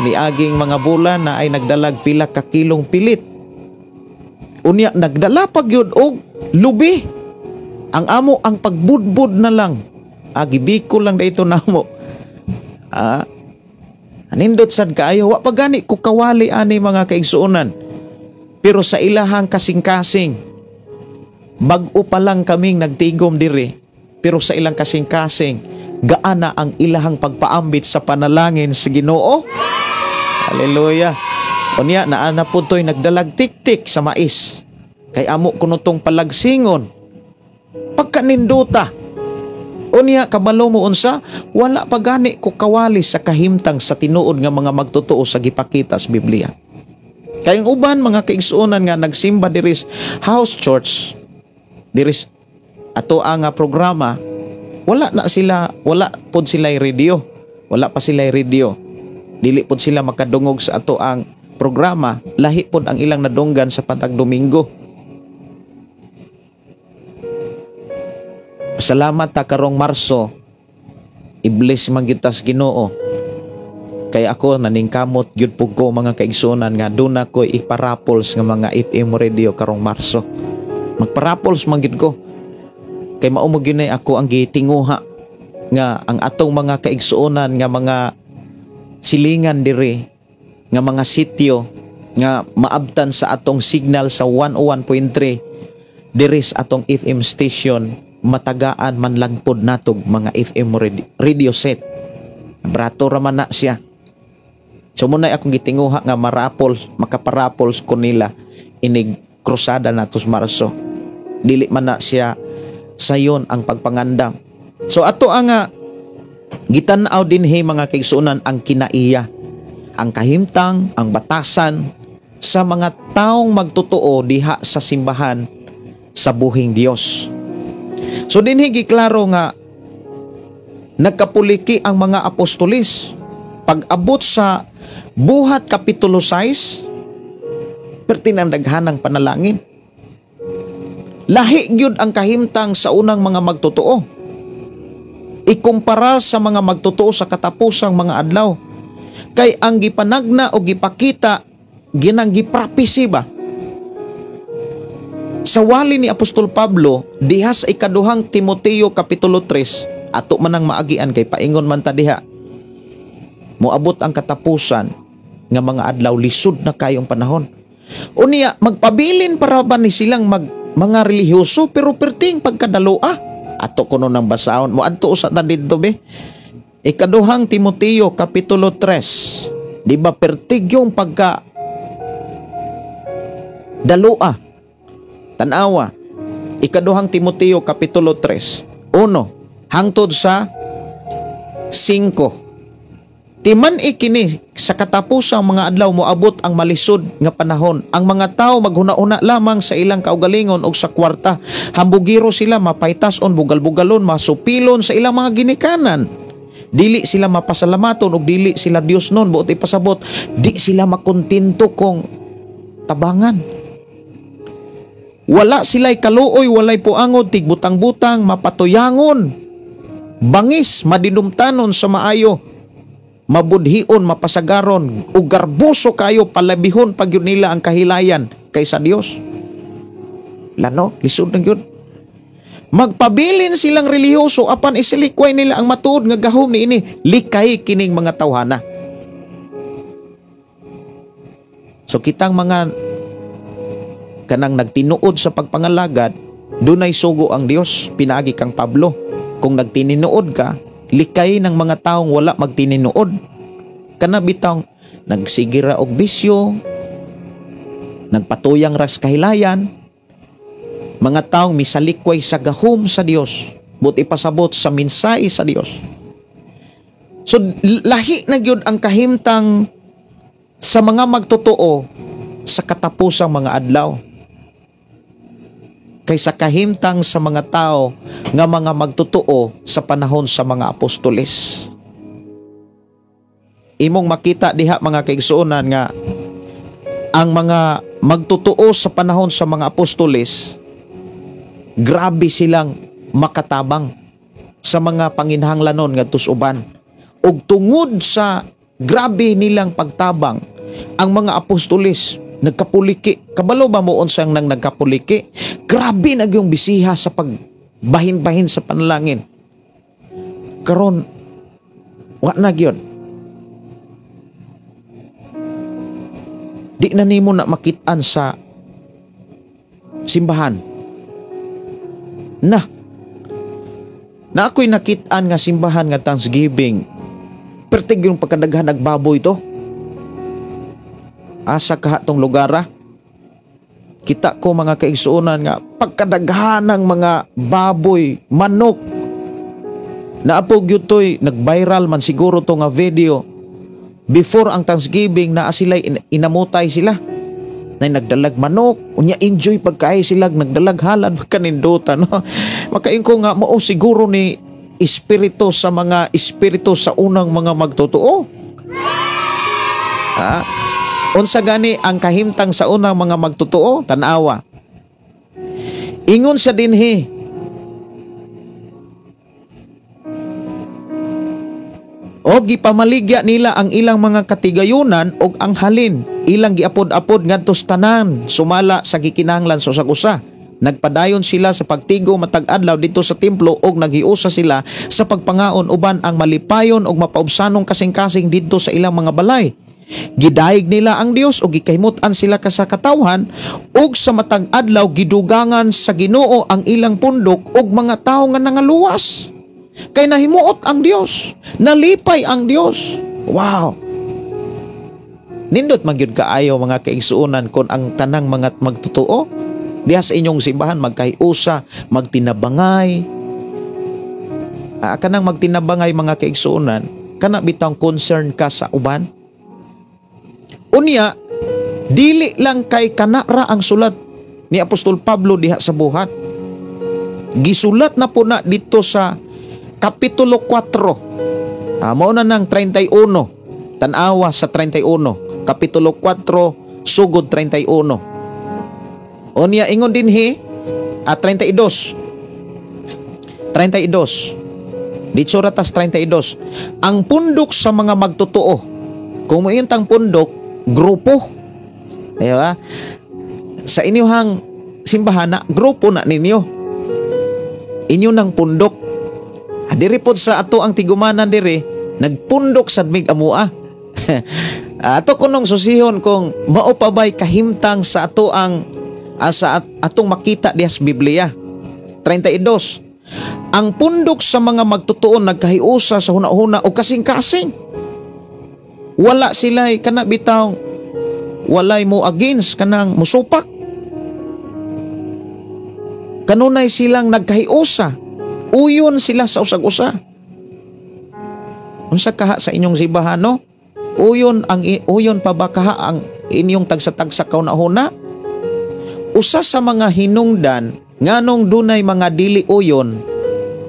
Miaging mga bulan na ay nagdalag pila ka kilong pilit. Unya nagdala pa gyud og lubi. Ang amo ang pagbudbud na lang. Gibiko lang dito namo. Anindot sad kaayo, wa pa gani ko kawali ani mga kaigsuonan. Pero sa ilahang kasing-kasing, bag-o pa lang kaming nagtigom diri, pero sa ilang kasing-kasing, gaana ang ilahang pagpaambit sa panalangin sa Ginoo. Hallelujah. Unya naa na po to'y nagdalag tik-tik sa mais. Kay amo kuno tong palagsingon. Pagkaninduta. Unya kabalo mo unsa, wala pa gani ko kawali sa kahimtang sa tinuod nga mga magtotoo sa gipakita sa Biblia. Kay ang uban mga kaigsuonan nga nagsimba diris house church, diris ato ang programa, wala na sila, wala pod sila radio, wala pa sila radio. Dili pod sila makadungog sa ato ang programa, lahi pod ang ilang nadunggan sa patag Domingo. Salamat ta karong Marso, iblis man gyud tas Ginoo. Kay ako naningkamot gyud pug ko mga kaigsuonan nga duna koy iparapols nga mga FM radio karong Marso. Magparapols man gyud ko. Kay mao mo gyud ako ang gitinguha nga ang atong mga kaigsuonan nga mga silingan diri nga mga sityo nga maabtan sa atong signal sa 101.3 diri sa atong FM station, matagaan man lang pod natog mga FM radio set. Brato ra man na siya. So munay akong gitinguha nga marapols, makaparapols ko nila inig krusada natos Marso. Dili man na siya sayon ang pagpangandam. So ato ang gitan-aw dinhi mga kaigsuonan ang kinaiya, ang kahimtang, ang batasan sa mga taong magtotoo diha sa simbahan sa buhing Dios. So dinhi giklaro nga nagkapuliki ang mga apostolis. Pag-abot sa Buhat Kapitulo 6, perti ang daghanang panalangin. Lahi gyud ang kahimtang sa unang mga magtotoo ikumpara sa mga magtotoo sa katapusang mga adlaw. Kay ang gipanagna o gipakita ginang giprapisi ba? Sa wali ni Apostol Pablo diha sa ikaduhang Timoteo Kapitulo 3, ato man ang maagian kay paingon man ta diha. Moabot ang katapusan nga mga adlaw, lisod na kayong panahon. Unya magpabilin para ba ni silang mga relihiyoso pero perting pagkadaloa. Ato kuno nang basahon mo adto usa ta didto be. Ikaduhang Timoteo kapitulo 3. Di ba pertig yung pagka daloa? Tanawa. Ikaduhang Timoteo kapitulo 3. 1 hangtod sa 5. Timan ikini sa katapusang mga adlaw moabot ang malisod nga panahon. Ang mga tao maghuna-huna lamang sa ilang kaugalingon og sa kwarta. Hambugiro sila, mapaytas-on, bugal-bugalon, masupilon sa ilang mga ginikanan. Dili sila mapasalamaton og dili sila Dios nun, buot ipasabot, di sila makontento kung tabangan. Wala sila'y kaluoy, walay puangod, tigbutang-butang, mapatuyangon, bangis, madinumtanon sa maayo, mabudhion, mapasagaron, ug garboso kayo, palabihon pag yun nila ang kahilayan kaysa Dios. Lano, lisod na yun. Magpabilin silang relihiyoso apan isilikway nila ang matuod nga gahom niini, likay kining mga tawhana. So kitang mga kanang nagtinuod sa pagpangalagad, dunay sugo ang Dios pinaagi kang Pablo. Kung nagtininuod ka, likay ng mga taong wala magtininuod. Kana bitang nagsigira og bisyo, nagpatuyang ras kahilayan, mga taong misalikway sa gahom sa Dios, buti pasabot sa mensahe sa Dios. So lahi na gyud ang kahimtang sa mga magtotoo sa katapusang mga adlaw kaysa kahimtang sa mga tao nga mga magtotoo sa panahon sa mga apostoles. Imong makita diha mga kaigsuonan nga ang mga magtotoo sa panahon sa mga apostoles, grabe silang makatabang sa mga panginhanglanon ngadto sa uban. Ug tungod sa grabe nilang pagtabang, ang mga apostoles nagkapuliki. Kabalo ba mo unsang nang nagkapuliki? Grabe na yung bisiha sa pagbahin-bahin sa panalangin. Karon wa na gyud. Di na nimo na makit-an sa simbahan. Na ako'y nakit-an nga simbahan nga Thanksgiving. Pertig yung pagkadaghan nagbaboy to. Asa kaha tong lugar ah? Kita ko mga kaigsuonan nga pagkadaghan ng mga baboy, manok. Naapog yun to'y nag-viral man siguro to nga video. Before ang Thanksgiving naa sila inamutay sila. Na nagdalag manok, unya enjoy pagkaay sila, nagdalag halad pagkaninduta, no? Makain ko nga mao siguro ni espiritu sa mga espiritu sa unang mga magtotoo. Ha? Unsa gani ang kahimtang sa unang mga magtotoo? Tanawa. Ingon sa dinhi, o gipamaligya nila ang ilang mga katigayunan og ang halin ilang giapod-apod ngadto sa tanan sumala sa gikinahanglan sa usag-usa. Nagpadayon sila sa pagtigo matag adlaw didto sa templo og naghiusa sila sa pagpangaon uban ang malipayon og mapaubsanong kasing-kasing didto sa ilang mga balay. Gidayeg nila ang Dios og gikahimut-an sila ka sa katawhan og sa matag adlaw gidugangan sa Ginoo ang ilang pundok og mga tawo nga nangaluwas. Kay nahimuot ang Dios, nalipay ang Dios. Wow. Nindot man gyud kaayo mga kaigsuonan kon ang tanang mga magtotoo diha sa inyong simbahan magkahiusa, magtinabangay. Kanang magtinabangay mga kaigsuonan, kana bitang concern ka sa uban. Unya, dili lang kay kanara ang sulat ni Apostol Pablo diha sa buhat. Gisulat na po na dito sa Kapitulo 4. Mao na nang 31. Tan-awa sa 31. Kapitulo 4, sugod 31. Unya ingon dinhi 32. 32. Dito ratas 32. Ang pundok sa mga magtotoo. Kung mointang pundok, grupo. Diba? Sa inyong simbahan na, grupo na ninyo. Inyo ng pundok. Diri pod sa ato ang tigumanan diri, nagpundok sa mig amua. Ato kunong susihon kung mao pa ba'y kahimtang sa ato ang sa atong makita diha sa Biblia. 32. Ang pundok sa mga magtotoo nagkahiusa sa huna-huna o kasing-kasing. Wala sila'y kana bitaw walay mo against, kanang musupak. Kanunay silang nagkahiusa. Uyon sila sa usag-usa. Unsa kaha sa inyong simbahan, no? Uyon pa ba kaha ang inyong tagsa-tagsa kauna-huna? Usa sa mga hinungdan nganong dunay mga dili uyon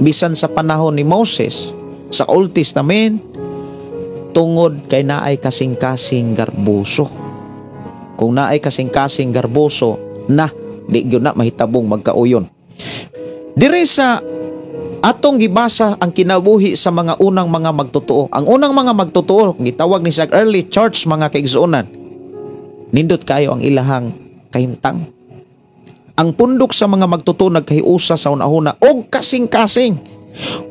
bisan sa panahon ni Moses sa Old Testament, tungod kay naay kasing-kasing garboso. Kung naay kasing-kasing garboso na, di gyud na mahitabong magkauyon. Dire sa atong gibasa ang kinabuhi sa mga unang mga magtotoo. Ang unang mga magtotoo, gitawag ni sa early church, mga kaigsuonan. Nindot kayo ang ilahang kahimtang. Ang pundok sa mga magtotoo nagkahiusa sa una-una og kasing-kasing.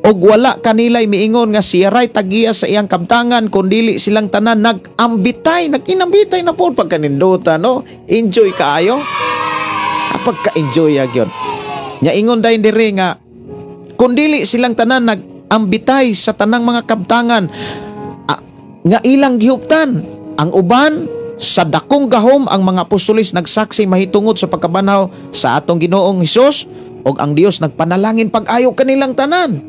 Og wala kanilay miingon nga siya ray tagiya sa iyang kabtangan, kundili silang tanan nag-ambitay, nag-inambitay na po pagkaninduta, no? Enjoy kaayo. Pagka-enjoy gyud. Nya ingon dayon diri nga kundili silang tanan nag-ambitay sa tanang mga kabtangan nga ilang gihuptan. Ang uban sa dakong gahom ang mga apostoles nagsaksi mahitungod sa pagkabanhaw sa atong Ginoong Hesus, ug ang Dios nagpanalangin pag-ayo kanilang tanan.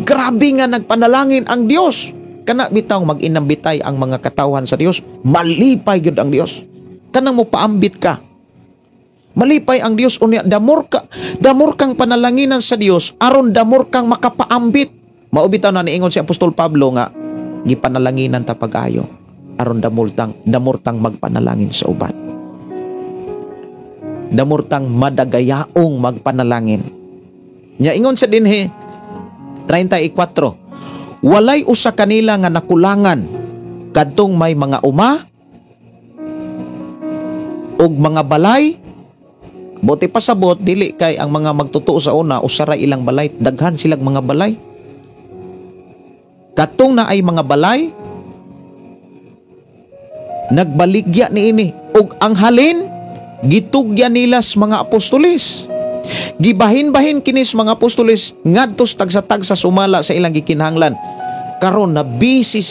Grabe nga nagpanalangin ang Dios. Kana bitaw mag-inambitay ang mga katawhan sa Dios, malipay gyud ang Dios. Kanang mo paambit ka, malipay ang Dios. Unya damor kang panalanginan sa Dios aron damor kang makapaambit. Mao bitaw na niingon si Apostol Pablo nga gipanalanginan ta pag-ayo aron damor tang magpanalangin sa uban. Damor tang madagayaong magpanalangin. Nya ingon sa dinhi 34. Walay usa kanila nga nakulangan, kadtong may mga uma ug mga balay. Buot pasabot, dili kay ang mga magtotoo sa una usa ra ilang balay, daghan silang mga balay. Katong na ay mga balay, nagbaligya niini ug ang halin gitugyan nila sa mga apostoles. Gibahin-bahin kini sa mga apostoles ngadto sa tagsa-tagsa sumala sa ilang gikinahanglan. Karon nabisi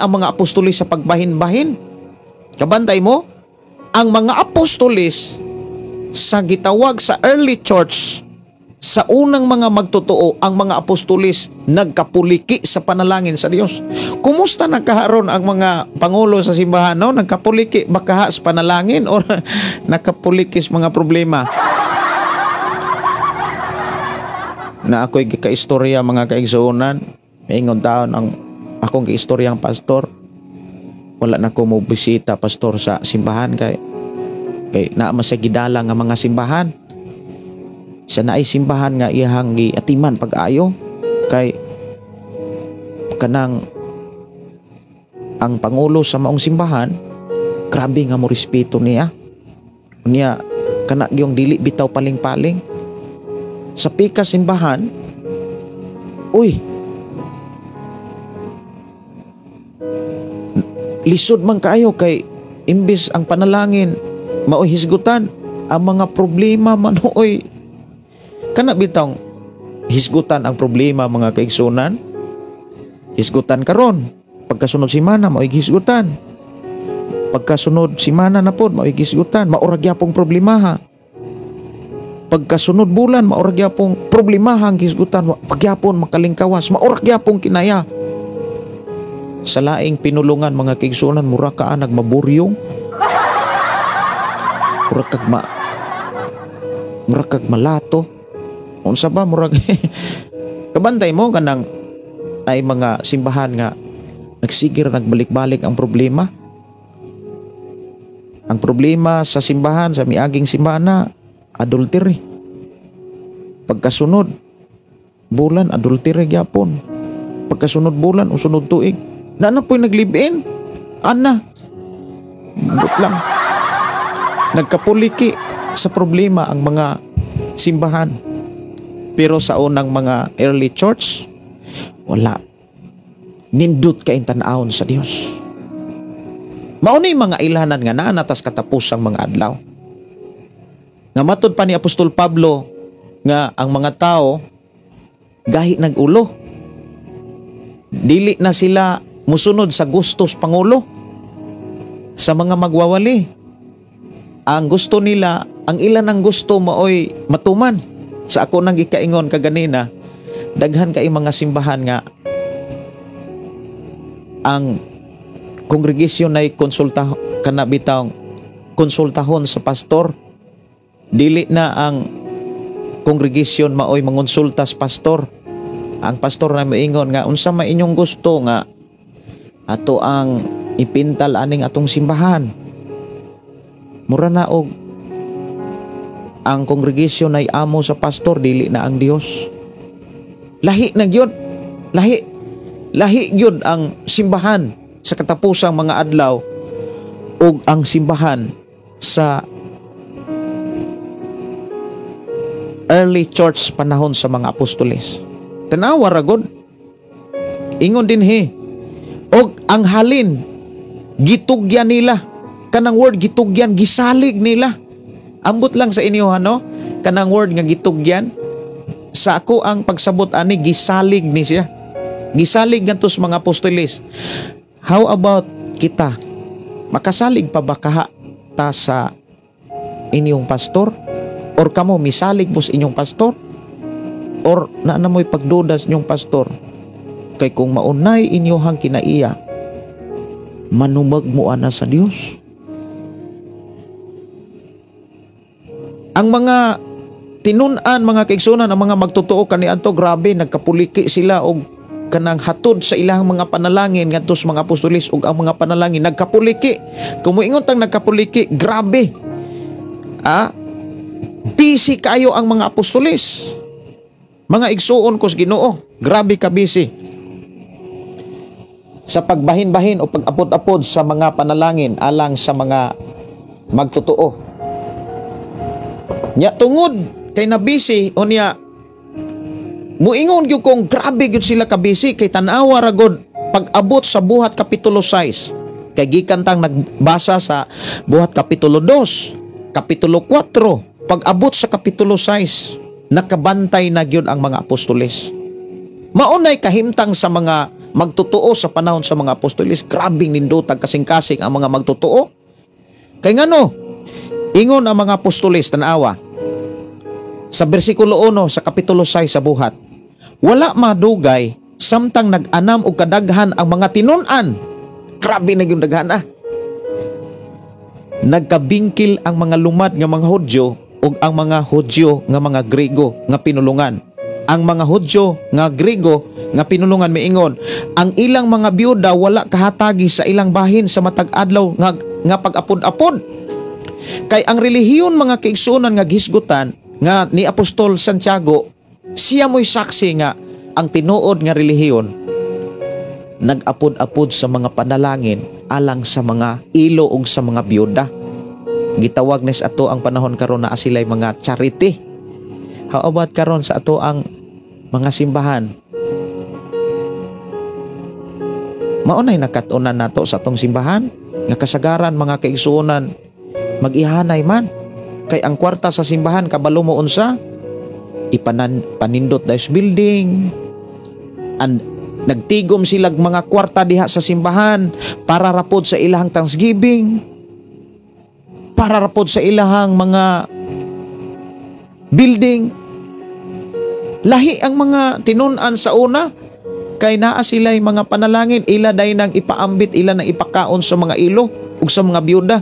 ang mga apostoles sa pagbahin-bahin. Kabantay mo, ang mga apostoles sa gitawag sa early church, sa unang mga magtotoo, ang mga apostoles nagkapuliki sa panalangin sa Dios. Kumusta nagkaharon ang mga pangulo sa simbahan, no? Nagkapuliki ba kaha sa panalangin or nakapuliki sa mga problema? Na ako'y gikaistorya, mga kaigsuonan, ingon taon ang akong giistoryang pastor, wala na ko mo bisita, pastor, sa simbahan kay naa man sa gidala nga mga simbahan. Sa naay simbahan nga iyahang giatiman pag-ayo kay kanang ang pangulo sa maong simbahan, grabe nga mo respeto niya. Niya kana gyung dili bitaw paling-paling. Sa pika simbahan, uy, lisod man kaayo kay imbis ang panalangin maoy hisgutan, ang mga problema manuoy. Kana bitong hisgutan ang problema, mga kaigsunan. Hisgutan karon, pagkasunod simana maoy hisgutan. Pagkasunod simana na pod maoy hisgutan, maura gyapong problemaha. Pagkasunod bulan maura gyapong problemaha ang hisgutan, wa pagyapon makalingkawas, maura gyapong kinaya. Sa laing pinulungan, mga kaigsunan, mura ka nagmaburyong. Mura kag malato. Unsa ba murag kabantay mo kanang ay mga simbahan nga nagsigir nagbalik-balik ang problema. Ang problema sa simbahan, sa miaging simbahan na adultery. Pagkasunod bulan, adultery gyapon. Pagkasunod bulan o sunod tuig, na na po'y naglib-in. Ana, but lang. Nagkapuliki sa problema ang mga simbahan. Pero sa unang mga early church, wala. Nindot kay tan-awon sa Dios. Mao ni mga ilhanan nga naa na tas katapusang mga adlaw. Nga matud pa ni Apostol Pablo nga ang mga tao gahi nag-ulo. Dili na sila musunod sa gustos pangulo sa mga magwawali. Ang gusto nila, ang ilan ang gusto maoy matuman. Sa ako nang gikaingon kaganina, daghan kay mga simbahan nga ang congregation ay konsulta kana bitaw konsultahon sa pastor. Dili na ang congregation maoy mangonsulta sa pastor. Ang pastor na moingon nga unsa may inyong gusto nga ato ang ipintal aning atong simbahan. Mura na og ang congregation ay amo sa pastor, dili na ang Dios. Lahi na gyud. Lahi. Lahi gyud ang simbahan sa katapusang mga adlaw ug ang simbahan sa early church panahon sa mga apostoles. Tanawa ra gud. Ingon dinhi og ang halin gitugyan nila. Kanang word gitugyan, gisalig nila. Ambot lang sa inyo ano, kanang word nga gitugyan, sa ako ang pagsabot ani gisalig ni siya. Gisalig ngadto sa mga apostoles. How about kita? Makasalig pa ba kaha ta sa inyong pastor? Or kamo misalig mo sa inyong pastor? Or naa na mo'y pagduda sa inyong pastor? Kay kung maunay inyohang kinaiya, manumag mo ana sa Dios. Ang mga tinun-an, mga kaigsunan, ang mga magtotoo kaniadto, grabe, nagkapuliki sila og kanang hatod sa ilang mga panalangin ngadto sa mga apostoles ug ang mga panalangin nagkapuliki. Kung moingon tang nagkapuliki, grabe. Busy kayo ang mga apostoles. Mga igsuon ko sa Ginoo, grabe ka busy. Sa pagbahin-bahin o pag-apod-apod sa mga panalangin alang sa mga magtotoo. Nya tungod kay na busy unya muingon gyud kong grabe gyud sila ka busy kay tan-awa ra gud pag-abot sa Buhat kapitulo 6. Kay gikan tang nagbasa sa Buhat kapitulo 2, kapitulo 4, pag-abot sa kapitulo 6, nakabantay na gyud ang mga apostoles. Maunay kahimtang sa mga magtotoo sa panahon sa mga apostoles. Grabing nindotag kasing-kasing ang mga magtotoo. Kay ngano, ingon ang mga apostoles, tanawa, sa bersikulo 1 sa kapitulo 6 sa Buhat, wala madugay samtang nag-anam og kadaghan ang mga tinun-an. Grabe na yung daghan ah. Nagkabingkil ang mga lumad nga mga Hudyo ug ang mga Hudyo nga mga Grego nga pinulungan. Ang mga Hudyo nga Grego nga pinulungan miingon, ang ilang mga biyuda wala kahatagi sa ilang bahin sa matag adlaw nga pag-apod-apod. Kay ang relihiyon mga kaigsuonan nga gisgutan nga ni Apostol Santiago, siya mo'y saksi nga ang tinuod nga relihiyon nag-apod-apod sa mga panalangin alang sa mga ilo ug sa mga biyuda. Gitawag nis ato ang panahon karon na sila'y mga charity. How about karon sa ato ang mga simbahan? Maunay nakat-unan nato sa atong simbahan nga kasagaran mga kaigsuonan mag-ihanay man. Kay ang kwarta sa simbahan kabalo mo unsa ipanan panindot dahil building, and nagtigom silag mga kwarta diha sa simbahan para rapod sa ilahang thanksgiving, para rapod sa ilahang mga building. Lahi ang mga tinun-an sa una kay naa sila'y mga panalangin, ila day nang ipaambit, ila nang ipakaon sa mga ilo ug sa mga biyuda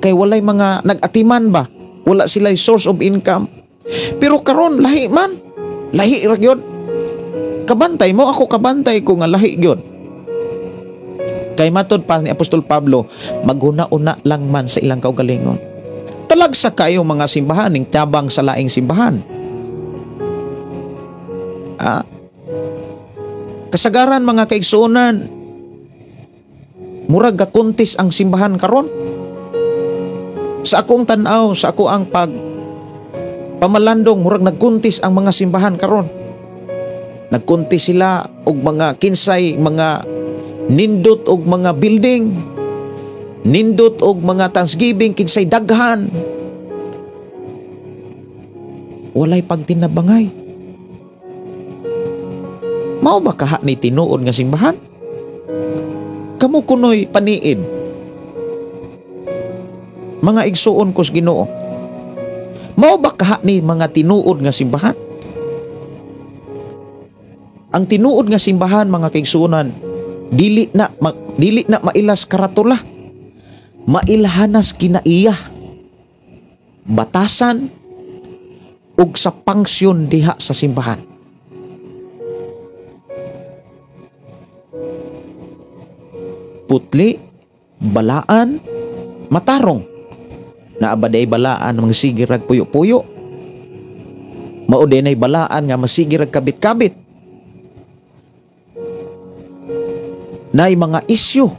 kay walay mga nag-atiman ba, wala sila'y source of income. Pero karon lahi man, lahi ra gyud. Kabantay mo ako, kabantay ko nga lahi gyud. Kay matod pa ni Apostol Pablo, maghuna-una lang man sa ilang kaugalingon. Talagsa kayo mga simbahan ning tabang sa laing simbahan. Kasagaran mga kaigsuonan, murag gakuntis ang simbahan karon. Sa akong tan-aw, sa ako ang pag pamalandong, murag nagkuntis ang mga simbahan karon. Nagkuntis sila og mga kinsay, mga nindot og mga building. Nindot og mga thanksgiving kinsay daghan. Walay pagtinabangay. Mao ba kaha ni tinuod nga simbahan? Kamo kunoy paniid. Mga igsuon ko sa Ginoo. Mao ba kaha ni mga tinuod nga simbahan? Ang tinuod nga simbahan, mga kaigsuonan, dili na mailas karatula. Mailhanas kinaiya, batasan ug sa pangsyon diha sa simbahan. Putli, balaan, matarong. Naa ba day balaan magsige rag puyo-puyo? Mao dinay balaan nga masige rag kabit-kabit. Naay mga isyu.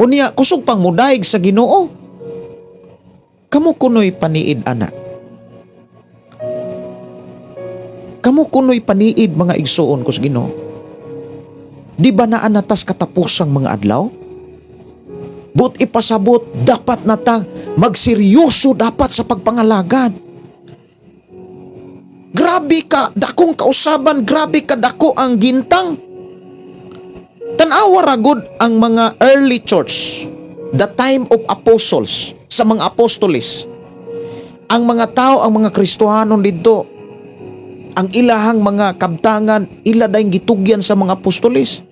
Unya kusog pang mudaig sa Ginoo. Kamo kunoy paniid ana. Kamo kunoy paniid mga igsuon ko sa Ginoo. Di ba naa natas katapusang mga adlaw? But ipasabot, dapat nata magseryoso dapat sa pagpangalagad. Grabe ka dakong kausaban, grabe ka dako ang gintang. Tan-awa ra gud ang mga early church, the time of apostles, sa mga apostoles. Ang mga tao, ang mga Kristohanon didto, ang ilahang mga kabtangan, ila dayong gitugyan sa mga apostoles.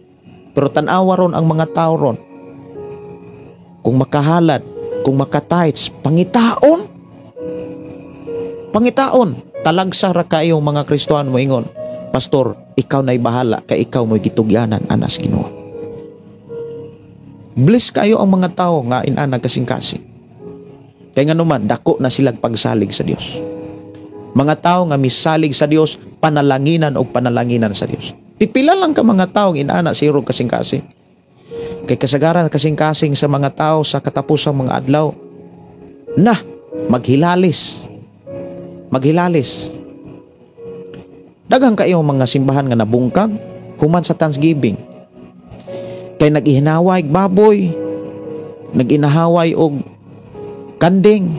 Pero tan-awa ron ang mga tao ron. Kung makahalad, kung makatites, pangitaon. Pangitaon. Talagsa ra kayo mga Kristohan mo ingon, Pastor, ikaw na'y bahala kay ikaw mo'y gitugyanan anas Ginoo. Bless kayo ang mga tao nga inana kasing-kasing. Kay nganuman dako na silang pagsalig sa Dios. Mga tao nga misalig sa Dios, panalanginan og panalanginan sa Dios. Pipila lang ka mga tao nga inana sirog kasing-kasing. Kay kasagaran kasing-kasing sa mga tao sa katapusang mga adlaw na maghilalis. Maghilalis. Daghang kayo mga simbahan nga nabungkag human sa Thanksgiving. Kay nag-ihinaway baboy, nag-inahaway og kanding.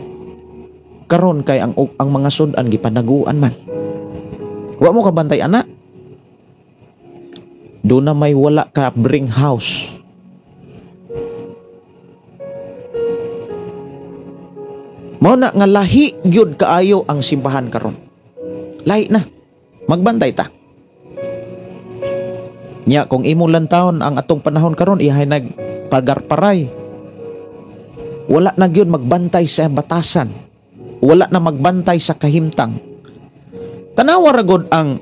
Karon kay ang mga sudan gipanaguan man. Wa mo kabantay ana. Do na may wala ka bring house. Mao na nga lahi gyud kaayo ang simbahan karon. Lahi na. Magbantay ta. Nya kung imo lang taon ang atong panahon karon ihay nagpagarparay. Wala na gyud magbantay sa batasan. Wala na magbantay sa kahimtang. Tanawa ra gud ang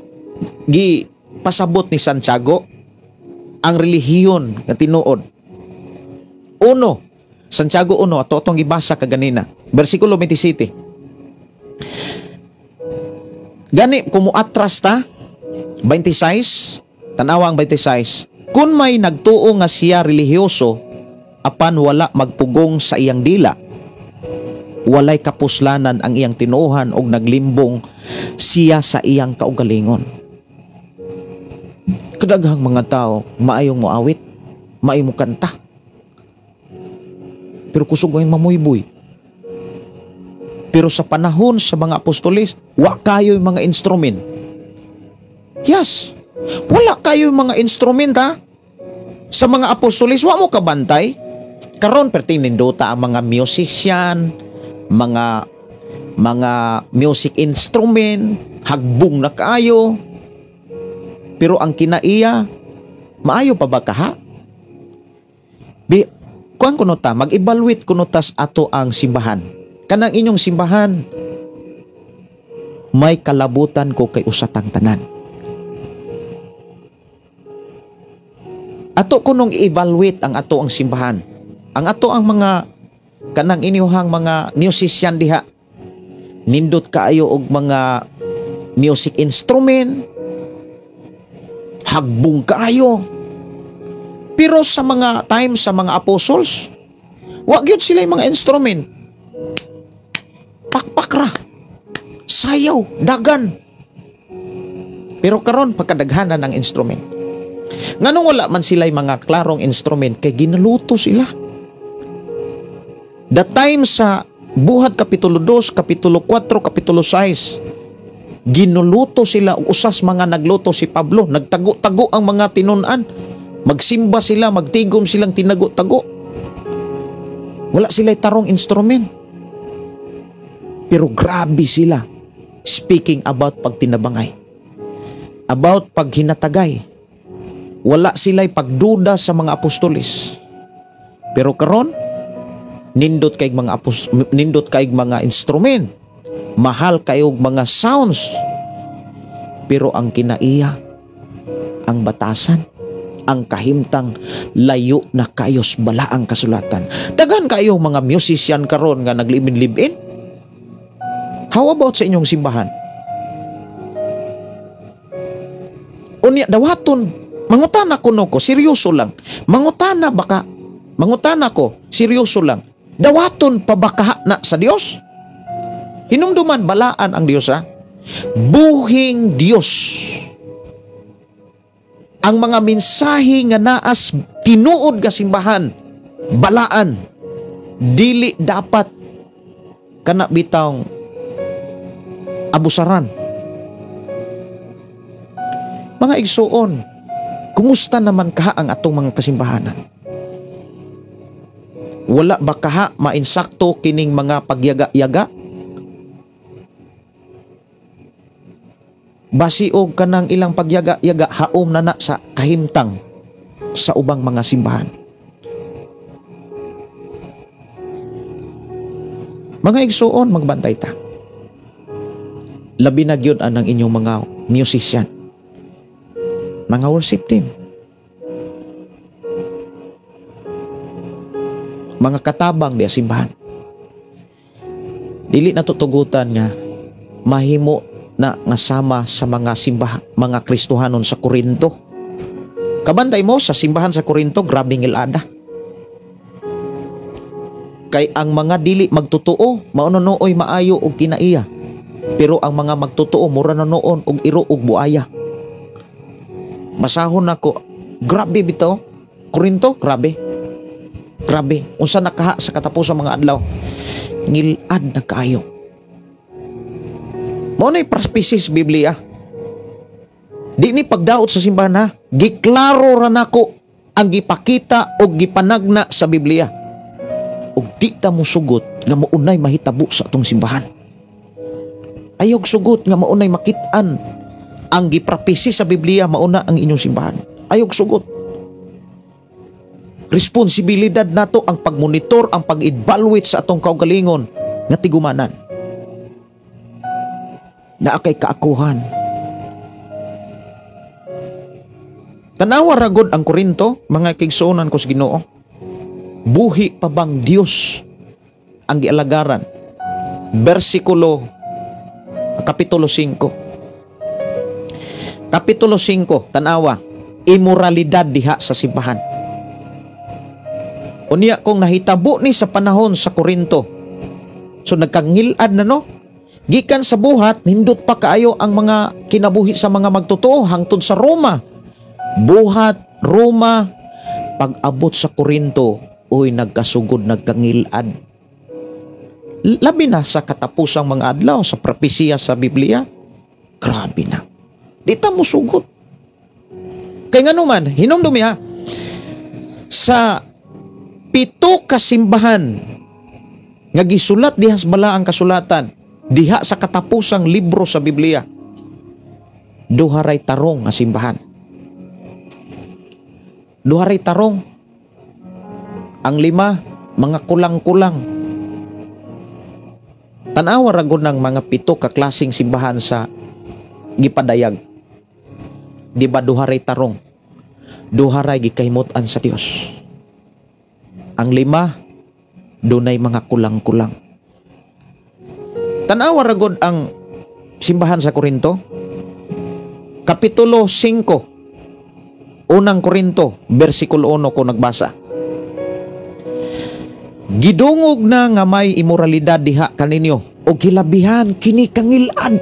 gipasabot ni Santiago ang relihiyon nga tinuod. Uno, Santiago 1, ato atong gibasa kaganina. Bersikulo 27. Gani, kumuatras ta, 26, tanawa ang 26, kung may nagtuo nga siya relihiyoso, apan wala magpugong sa iyang dila, walay kapuslanan ang iyang tinuohan og naglimbong siya sa iyang kaugalingon. Kadaghang mga tao, maayong moawit, maayong mokanta, pero kusog ang mamuyboy. Pero sa panahon sa mga apostoles, wa kayo'y mga instrument. Yes, wala kayo'y mga instrument ha. Sa mga apostoles, wa mo kabantay. Karon perting nindota ang mga musician, mga music instrument, hagbong na kaayo. Pero ang kinaiya, maayo pa ba kaha? Bi, kuan kuno ta, mag-evaluate kuno tas ato ang simbahan. Kanang inyong simbahan, may kalabutan ko kay usatang tanan. Ato kunong i-evaluate ang ato ang simbahan. Ang ato ang mga kanang inyuhang mga musician diha. Nindot kaayo og mga music instrument, hagbong kaayo. Pero sa mga time sa mga apostles, wa gyud sila yung mga instrument. Pakpak ra, sayaw, dagan. Pero karon pagkadaghanan ang instrument. Nganong wala man sila'y mga klarong instrument kay ginaluto sila. The time sa Buhat Kapitulo 2, Kapitulo 4, Kapitulo 6, ginuluto sila og usas mga nagluto si Pablo. Nagtago-tago ang mga tinun-an. Magsimba sila, magtigom silang tinago-tago. Wala sila'y tarong instrument. Pero grabe sila speaking about pagtinabangay, about paghinatagay. Wala sila'y pagduda sa mga apostoles. Pero karon nindot kay mga nindot kay mga instrument, mahal kayog mga sounds. Pero ang kinaiya, ang batasan, ang kahimtang layo na kayos balaang kasulatan. Daghan kayo mga musician karon nga naglibin-libin. How about sa inyong simbahan? Unya dawaton, mangutana kuno ko, seryoso lang. Mangutana baka, mangutana ko, seryoso lang. Dawaton pa baka na sa Dios? Hinumduman balaan ang Dios ha? Buhing Dios. Ang mga mensahe nga naas tinuod nga simbahan, balaan, dili dapat kana bitawng abusaran. Mga igsuon, kumusta naman kaha ang atong mga kasimbahanan? Wala ba kaha mainsakto kining mga pagyaga-yaga? Basiog kanang ilang pagyaga-yaga haom na na sa kahimtang sa ubang mga simbahan. Mga igsuon, magbantay ta. Labi na gyud anang inyong mga musician, mga worship team, mga katabang diya simbahan. Dili na tutugutan nga mahimo na nga sama sa mga simbahan, mga Kristohanon sa Korinto. Kabantay mo sa simbahan sa Korinto, grabe ngilada. Kay ang mga dili magtotoo, maunonoy maayo og kinaiya. Pero ang mga magtotoo mura na noon og iro og buaya. Masahon nako, grabe bitaw. Korinto, grabe. Grabe, unsa nakaha sa katapusan mga adlaw, ngilad na kaayo. Mao nay praspisis Biblia. Di ni pagdaot sa simbahan ha. Giklaro ra nako ang gipakita og gipanagna sa Biblia. Og di ta mosugot nga maunay mahitabo sa atong simbahan. Ayog sugot nga maunay makit-an ang giprapisis sa Biblia, mauna ang inyong simbahan. Ayog sugot. Responsibilidad nato ang pagmonitor, ang pag-evaluate sa atong kaugalingon nga tigumanan. Naa kay kaakuhan. Tanawa ra gud ang Korinto, mga kigsuonan ko sa Ginoo. Buhi pa bang Dios ang gialagaran? Bersikulo Kapitulo 5. Kapitulo 5, tanawa, imoralidad diha sa simbahan. Unya kung nahitabo ni sa panahon sa Korinto. So nagkangilad na no. Gikan sa buhat, nindot pa kaayo ang mga kinabuhi sa mga magtotoo hangtod sa Roma. Buhat, Roma, pag-abot sa Korinto, uy nagkasugod, nagkangilad. Labi na sa katapusang mga adlaw sa propesiya sa Biblia. Grabe na. Di ta mosugot. Kay ngano man, hinumdumi ha, sa 7 kasimbahan nga gisulat diha sa balaang kasulatan, diha sa katapusang libro sa Biblia, duha ray tarong nga simbahan. Duha ray tarong. Ang 5 mga kulang-kulang. Tan-awa ra gud ng mga 7 ka klaseng simbahan sa gipadayag. Di ba duha ray tarong? Duha ray gikahimut-an sa Dios. Ang 5 dunay mga kulang-kulang. Tan-awa ra gud ang simbahan sa Korinto. Kapitulo 5, unang Korinto, bersikulo 1 ko nagbasa. Gidungog na nga may imoralidad diha kaninyo o kilabihan kini kangilad.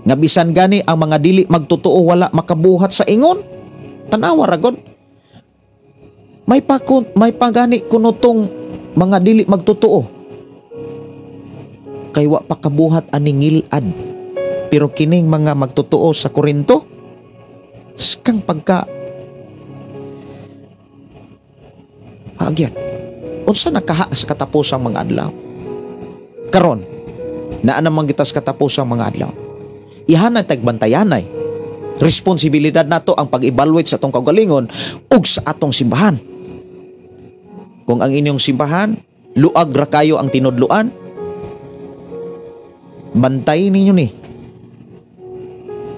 Nga bisan gani ang mga dili magtotoo wala makabuhat sa ingon. Tanawa ra god. May pagani kuno tong mga dili magtotoo. Kay wa pa kabuhat aning ngilad. Pero kining mga magtotoo sa Korinto, skang pagka agyan. Unsa nakaha sa katapusang mga adlaw? Karon, naa naman kita sa katapusang mga adlaw. Ihanay tagbantayanay. Responsibilidad nato ang pag-evaluate sa atong kaugalingon ug sa atong simbahan. Kung ang inyong simbahan, luag ra kayo ang tinudloan, bantay ninyo ni.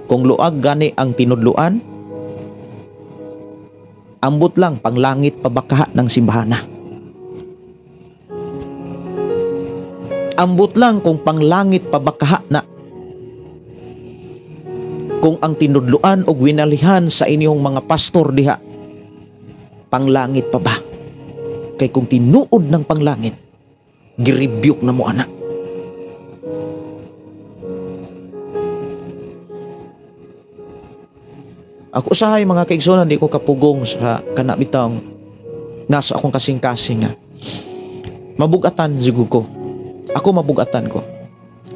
Kung luag gani ang tinudloan, ambot lang panglangit pabakaha ng simbahan na. Ambot lang kung panglangit pabakaha na. Kung ang tinudloan og winalihan sa inyong mga pastor diha, panglangit pa ba? Kay kung tinuod ng panglangit, girebuke na mo anak. Ako usahay mga kaigsunan, di ko kapugong sa kanabitang nasa akong kasing-kasing nga. Mabugatan sigo ko. Ako mabugatan ko.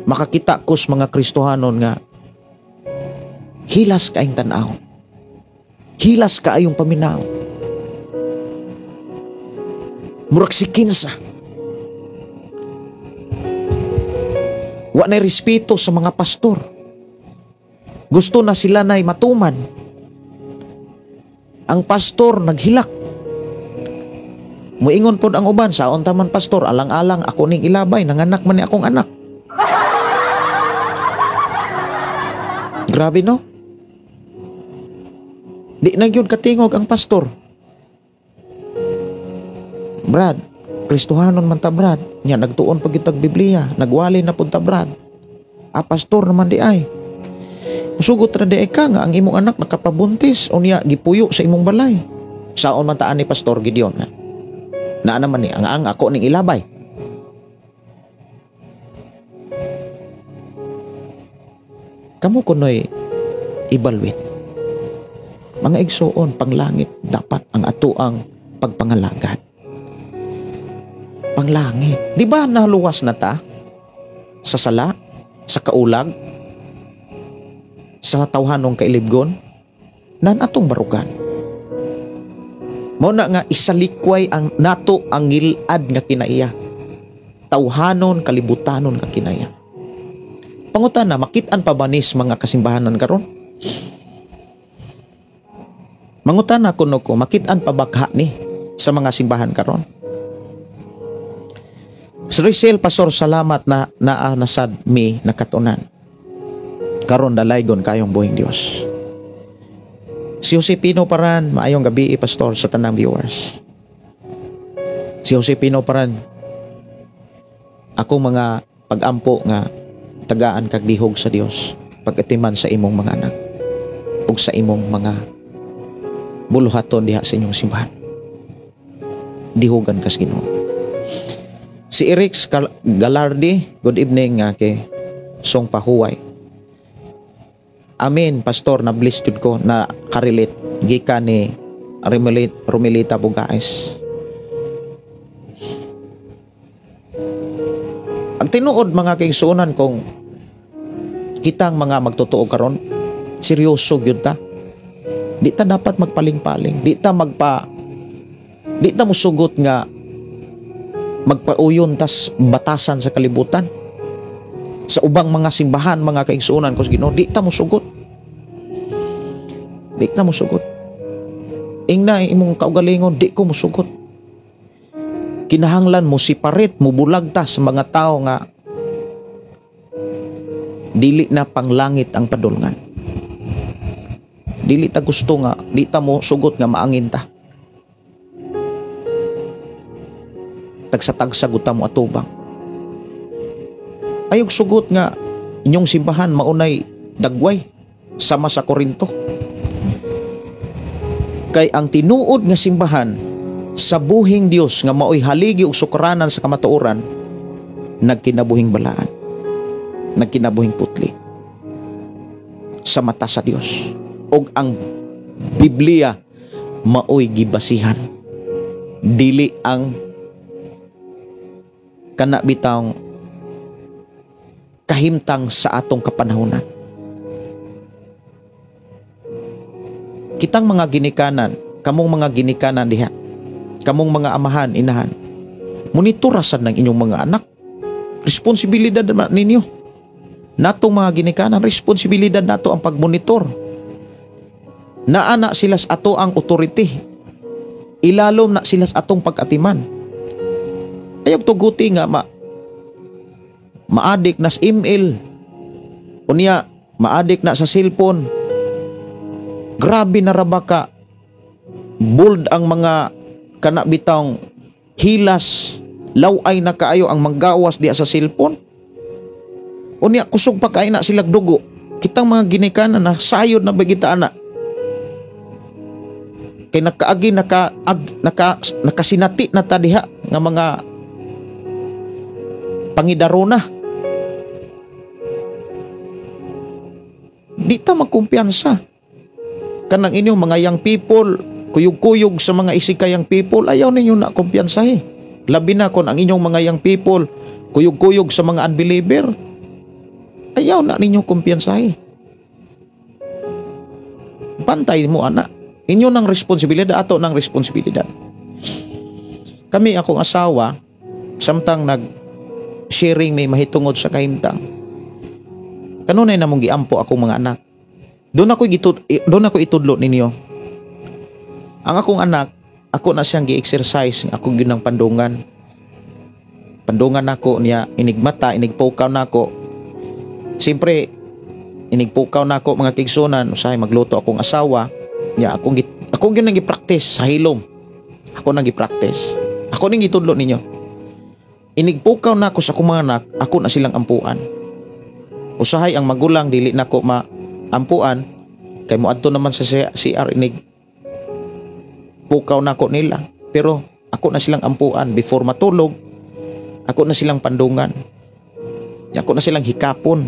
Makakita ko sa mga Kristohanon nga hilas kaayong tan-aw. Hilas kaayong paminaw. Murag si kinsa. Wa nay respeto sa mga pastor. Gusto na sila nay matuman. Ang pastor naghilak. Muingon pod ang uban, saon taman pastor, alang-alang ako ning ilabay, nanganak man ni akong anak. Grabe no? Di na gyud katingog ang pastor. Brad, Kristohanon man ta Brad. Nya nagtuon pag kitag Biblia, nagwali na pud ta Brad. Ah, pastor naman di ay. Musugot ra di ay ka nga ang imong anak nakapabuntis unya gipuyo sa imong balay. Saon man taan ni Pastor Gideon na. Naa naman ni ang ako ning ilabay. Kamo kunoy ibalwit. Mga igsuon panglangit dapat ang atoang pagpangalagad. Panglangit. Di ba naluwas na ta sa sala, sa kaulag, sa tawhanong kailibgon, nan atong barugan. Mao na nga isalikway ang nato ang ngilad nga kinaiya. Tawhanon, kalibutanon nga kinaiya. Pangutana, makit-an pa ba nis mga kasimbahanan karon? Mangutana kuno ko, makit-an pa ba ka ni sa mga simbahan karon? Sir Rizel, Pastor, salamat na naa nasad mi nakatunan. Karon dalaygon kayong buhing Dios. Si Jose Pino Paran, maayong gabi, Pastor, sa tanang viewers. Si Jose Pino Paran, ako mga pag-ampo nga tagaan kag dihog sa Dios, pag-atiman sa imong mga anak ug sa imong mga buluhaton diha sa inyong simbahan. Dihogan kas Ginoo. Si Eric Galardi, good evening nga kay Song Pahuway. Amen, Pastor, na blessed jud ko na karelate gikan ni Romelita Bugaes. Ang tinuod mga kaigsuonan, kung kitang mga magtotoo karon, seryoso gyud ta. Di ta dapat magpaling-paling, di ta musugot nga magpauyon tas batasan sa kalibutan. Sa ubang mga simbahan, mga kaigsuonan ko sa Ginoo, di ta musugot. Di ta musugot. Ingna imong kaugalingon, di ko musugot. Kinahanglan mo siparit, mubulag ta sa mga tao nga dili na panglangit ang padulngan. Dili ta gusto nga, di ta mo sugot nga maangin ta. Tagsa-tagsa guta mo atubang. Ayog sugot nga inyong simbahan maunay dagway sama sa Korinto. Kay ang tinuod nga simbahan sa buhing Dios nga maoy haligi ug sukranan sa kamatuoran, nagkinabuhing balaan, nagkinabuhing putli sa mata sa Dios. Og ang Biblia Maoy gibasihan. Dili ang kana bitawng kahimtang sa atong kapanahonan. Kitang mga ginikanan, kamong mga ginikanan diha, kamong mga amahan, inahan, monitora sad ng inyong mga anak. Responsibilidad ninyo. Natong mga ginikanan, responsibilidad nato ang pagmonitor. Naa na sila sa ato ang authority. Ilalom na sila sa atong pag-atiman. Ayaw tuguti nga maadik na sa email. Unya, maadik na sa cellphone. Grabe na ra ba ka bold ang mga kanabitang hilas, laway na kaayo ang manggawas diya sa cellphone. Unya, kusog pa kaay na silag dugo. Kitang mga ginikanan na sayod na ba kita ana. Kay nakaagi nakasinati na ta diha nga mga pangidarona. Di ta magkumpiyansa. Kanang inyong mga young people, kuyog-kuyog sa mga isikayang people, ayaw ninyo na kumpiyansahe. Labi na kon ang inyong mga young people, kuyog-kuyog sa mga unbeliever, ayaw na ninyo kumpiyansahe. Pantay mo, anak. Inyo ng responsibilidad, ato ng responsibilidad. Kami, akong asawa, samtang nag-sharing may mahitungod sa kahimtang, kanunay namong giampo akong mga anak. Doon ako itudlo ninyo. Ang akong anak, ako na siyang gi-exercise, ako gyud ng pandungan. Pandungan nako niya, inigmata, inigpukaw nako. Siyempre, inigpukaw nako mga kigsunan, usahay magluto akong asawa. Niya, ako gyud nang gi-practice sa hilom. Ako nang gi-practice. Ako ning gitudlo ninyo. Inigpukaw nako sa akong mga anak, ako na silang ampuan. Usahay ang magulang dili nako maampuan kay moadto naman sa CR inig pukaw nako nila, pero ako na silang ampuan before matulog. Ako na silang pandungan. Ako na silang hikapon.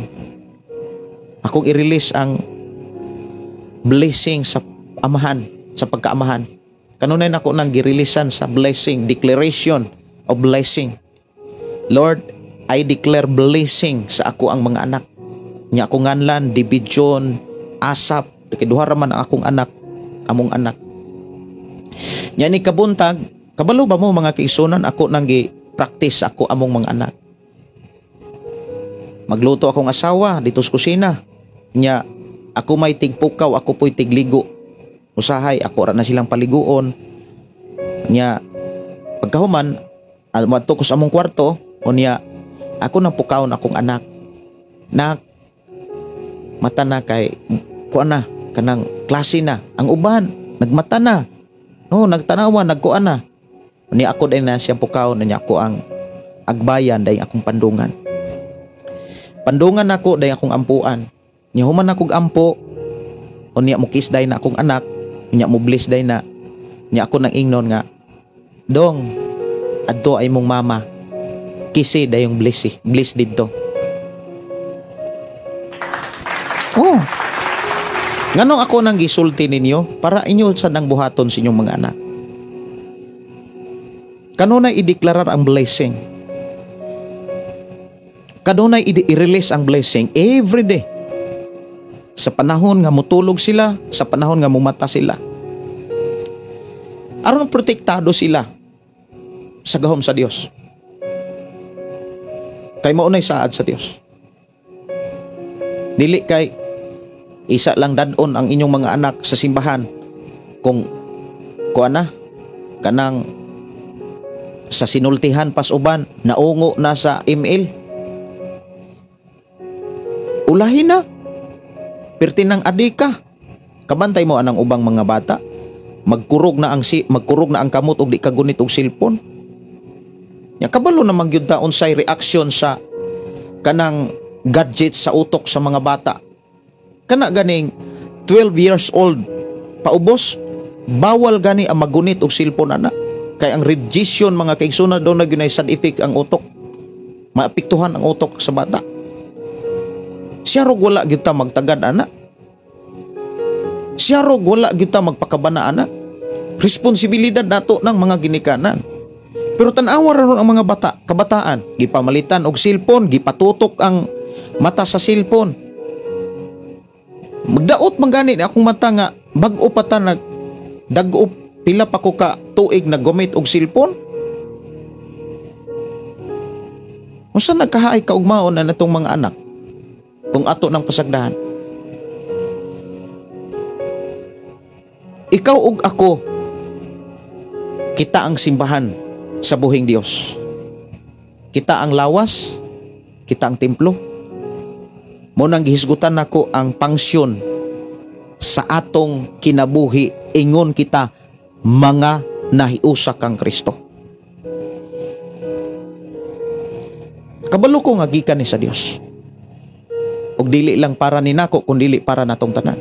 Akong i-release ang blessing sa amahan, sa pagkaamahan. Kanunay nako nang gireleasean sa blessing, declaration of blessing. Lord, I declare blessing sa ako ang mga anak. Nya ako nganlan, Division, Asap, kay duha ra man ang akong anak, among anak. Nya ni kabuntag, kabalo ba mo mga kaigsunan, ako nang gi-practice ako among mga anak. Magluto akong asawa dito sa kusina. Nya ako may tigpukaw, ako po'y tigligo. Usahay ako ra na silang paliguon. Nya pagkahuman, moadto ko sa among kwarto, unya ako nang pukawon akong anak. Nak, mata na kay kuan na kanang klase na ang uban, nagmata na. No, nagtanawa, nagkuan na. Unya ako din na siyang pukawon, unya ako ang agbayan dayong akong pandungan. Pandungan nako dayong akong ampuan. Nya human akong ampo, unya mo kiss day na akong anak, unya mo bless day na. Nya ako nang ingnon nga, dong, adto ay mong mama. Kisi dayong bless, bless didto. Oh. Nganong ako nang gisulti ninyo para inyo sad ang buhaton sa inyong mga anak. Kanunay ideklarar ang blessing. Kanunay i-release ang blessing every day. Sa panahon nga mutulog sila, sa panahon nga mumata sila. Aron protektado sila sa gahom sa Dios. Kay maunay saad sa Dios. Dili kay isa lang dadon ang inyong mga anak sa simbahan kung kuan na kanang sa sinultihan pas uban naungo na sa email. Ulahin na. Pirti ng adika. Kabantay mo anang ubang mga bata. Magkurog na ang kamot og di kagunit og cellphone. Nya kabalo na magyud ta unsay reaksyon sa kanang gadget sa utok sa mga bata. Kana ganing 12 years old paubos, bawal gani ang magunit og cellphone ana. Kay ang radiation mga kaigsoon daw na gyud side effect ang utok. Maapektuhan ang utok sa bata. Siya rog wala gyud ta magtagad ana. Siya rog wala gyud ta magpakabana ana. Responsibilidad nato ng mga ginikanan. Pero tan-awa ra ron ang mga bata, kabataan, gipamalitan og cellphone, gipatutok ang mata sa cellphone. Magdaot man gani akong mata nga bag-o pa ta nag dag-o pila pa ko ka tuig naggamit og cellphone. Unsa nagkahaay kaugmaon na natong mga anak kung ato ng pasagdahan? Ikaw ug ako, kita ang simbahan sa buhing Dios. Kita ang lawas, kita ang templo. Mo nang gihisgutan nako ang pangsyon sa atong kinabuhi, ingon kita mga nahiusa kang Kristo. Kabalo ko nga gikan ni sa Dios. Ug dili lang para ni nako kun dili para natong tanan.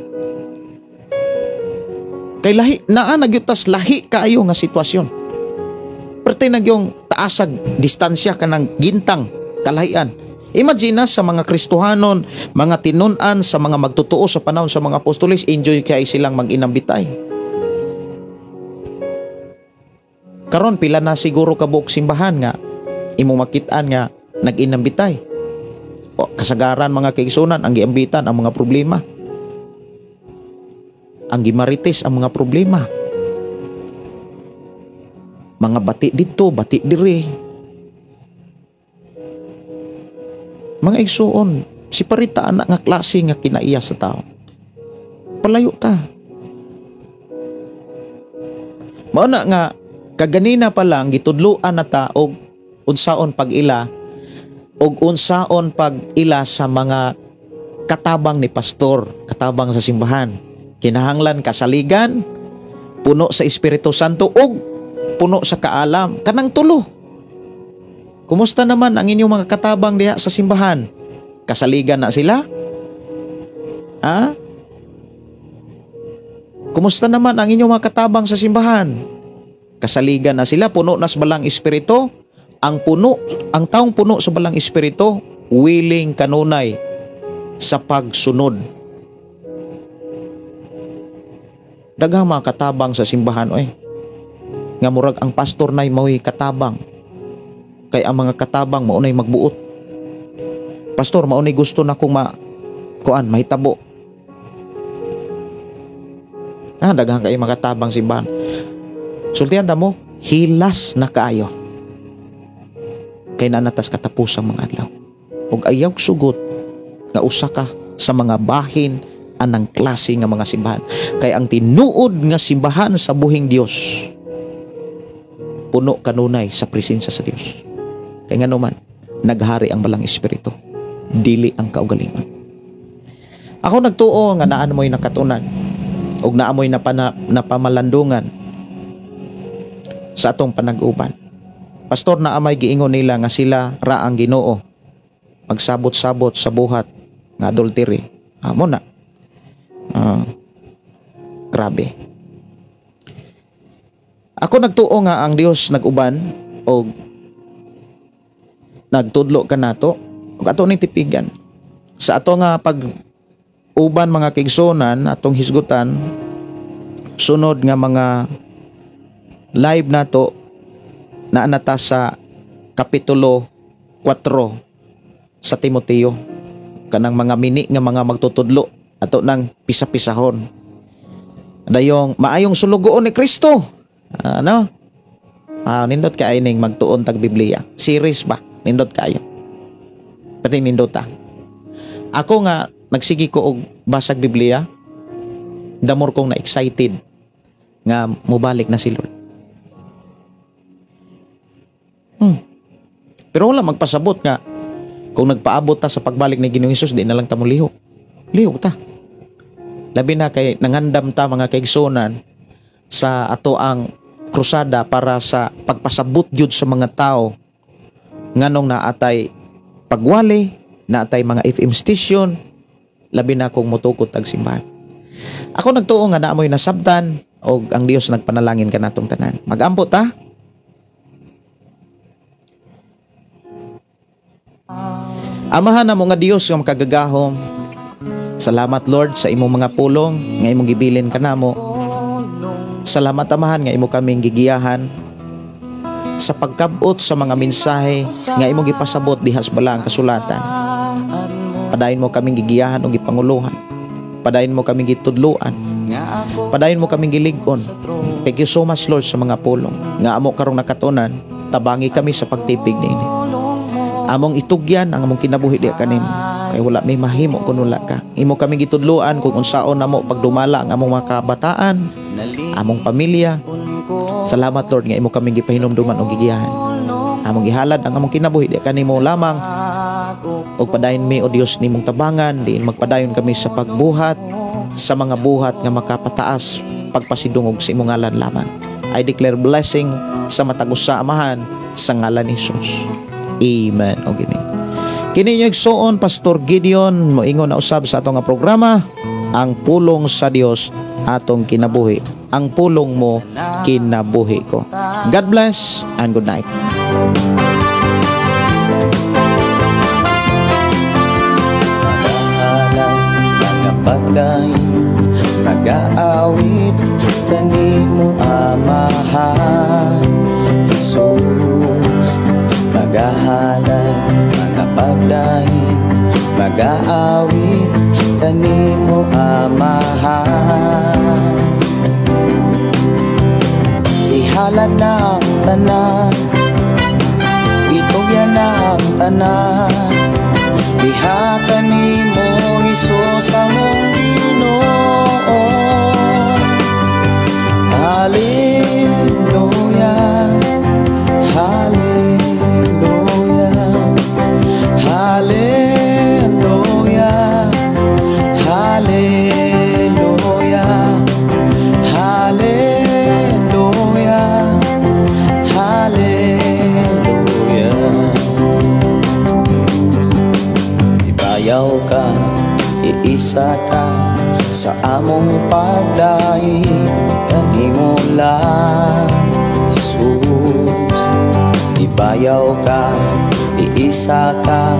Kay lahi naa nagyutas lahi kaayo nga sitwasyon. Perte nagyong taasag distansya kanang gintang kalahian. Imagine na sa mga Kristohanon, mga tinun-an, sa mga magtotoo sa panahon sa mga apostoles, enjoy kay silang mag-inambitay. Karon pila na siguro kabuok simbahan nga imo makit-an nga nag-inambitay. O, kasagaran mga kaigsunan, ang giambitan ang mga problema. Ang gimarites ang mga problema. Mga bati dito, bati diri. Mga igsuon, si parita anak nga klase nga kinaiya sa tao. Palayo ta. Mao na nga kaganina pa lang gitudloan na ta og unsaon pag-ila og unsaon pag-ila sa mga katabang ni pastor, katabang sa simbahan. Kinahanglan kasaligan, puno sa Espiritu Santo og puno sa kaalam, kanang tulo. Kumusta naman ang inyong mga katabang diha sa simbahan? Kasaligan na sila? Ha? Kumusta naman ang inyong mga katabang sa simbahan? Kasaligan na sila, puno na sa balang espiritu. Ang puno, ang taong puno sa balang espiritu, willing kanunay sa pagsunod. Daghang mga katabang sa simbahan oy. Nga murag ang pastor nay mao'y katabang. Kay ang mga katabang maunay magbuot. Pastor, maunay gusto na kong mahitabo. Ah, daghang kay mga katabang simbahan. Sultihan ta mo, hilas na kaayo. Kay nanatas katapos ang mga adlaw. Ug ayaw sugot nga usa ka sa mga bahin anang klase nga mga simbahan. Kay ang tinuod nga simbahan sa buhing Dios, puno kanunay sa presensya sa Dios. Kay ngano man, naghari ang balang espiritu, dili ang kaugalingon. Ako nagtuo nga naan mo'y nakatunan ug naa mo'y napamalandungan sa atong panag-uban. Pastor, naa may giingon nila nga sila ra ang Ginoo, magsabot-sabot sa buhat nga adultery. Amo na. Grabe. Ako nagtuo nga ang Dios nag-uban og nagtudlo kanato ug ato ning tipigan. Sa ato nga pag uban mga kaigsunan, atong hisgutan sunod nga mga live nato naa na ta sa kapitulo 4 sa Timoteo, kanang mga mini nga mga magtutudlo ato nang pisa-pisahon. Dayong maayong sulugoon ni Kristo. Ano? Nindot kaayo ning magtuon tag Biblia. Series ba? Nindot kaayo. Pati nindot ta. Ako nga nagsige ko og basag Biblia, damor kong na excited nga mobalik na si Lord. Pero wala magpasabot nga kung nagpaabot ta sa pagbalik ni Ginoong Hesus, di na lang ta molihok. Lihok ta. Labi na kay nangandam ta mga kaigsunan sa ato ang krusada para sa pagpasabot gyud sa mga tao nganong naatay pagwali, naatay mga FM station, labi na kung motukod tag simbahan. Ako nagtuo nga naamoy nasabtan og ang Dios nagpanalangin kanatong tanan. Magampo ta. Amahan namo nga Dios nga makagagahom. Salamat Lord sa imong mga pulong nga imong gibilin kanamo. Salamat, Amahan, nga imo kaming gigiyahan sa pagkabot sa mga mensahe nga imong gipasabot diha sa Balaang Kasulatan. Padayon mo kaming gigiyahan ug gipanguluhan. Padayon mo kaming gitudluan. Padayon mo kaming gilig-on. Thank you so much, Lord, sa mga pulong nga amo karong nakatunan. Tabangi kami sa pagtipig niini. Among itugyan ang among kinabuhi diha kanimo. Kay wala may mahimo kun wala ka. Imo kami gitudluan kung unsaon namo pagdumala ang among mga kabataan, among pamilya. Salamat, Lord, nga imo kami gipahinumduman og gigiyahan. Among gihalad ang among kinabuhi diha kanimo lamang ug padayon mi, o Dios, nimong tabangan diin magpadayon kami sa pagbuhat sa mga buhat nga makapataas pagpasidungog sa imong ngalan lamang. I declare blessing sa matag usa, Amahan, sa ngalan ni Jesus. Amen. O amen. Kini inyong igsuon, Pastor Gideon, moingon na usab sa atong nga programa, Ang Pulong sa Dios Atong Kinabuhi. Ang pulong mo, kinabuhi ko. God bless and good night. Magapagdaig, magaawit kanimo, Amahan Jesus. Magahalad, magapagdaig, magaawit kanimo, Amahan. Ihalad na ang tanan, itugyan na ang tanan diha kanimo, Hesus, among Ginoo. Hallelujah, Hallelujah, Hallelujah, Hallelujah, Hallelujah, Hallelujah. Ibayaw ka, iisa ka sa among pagdaig kanimo lang, Jesus. Ibayaw ka, iisa ka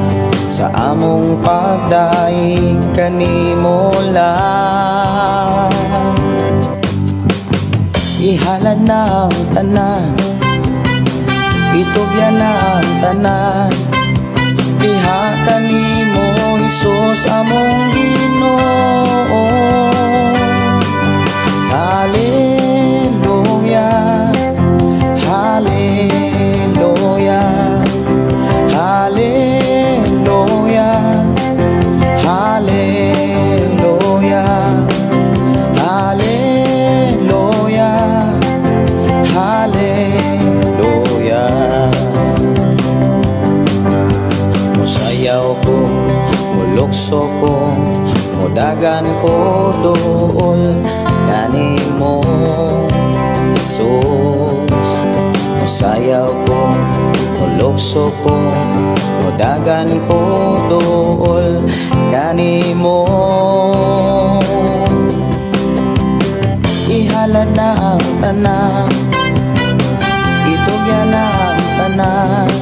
sa among pagdaig kanimo lang. Ihalad na ang tanan, itugyan na ang tanan diha kanimo, Hesus, among Ginoo. Hallelujah, Hallelujah, Hallelujah, Hallelujah, Hallelujah, Hallelujah. Musayaw ko, mulukso ko, mudagan ko duol kanimo, Jesus. Musayaw ko, mulukso ko, mudagan ko duol kanimo. Ihalad na ang tanan, itugyan na ang tanan.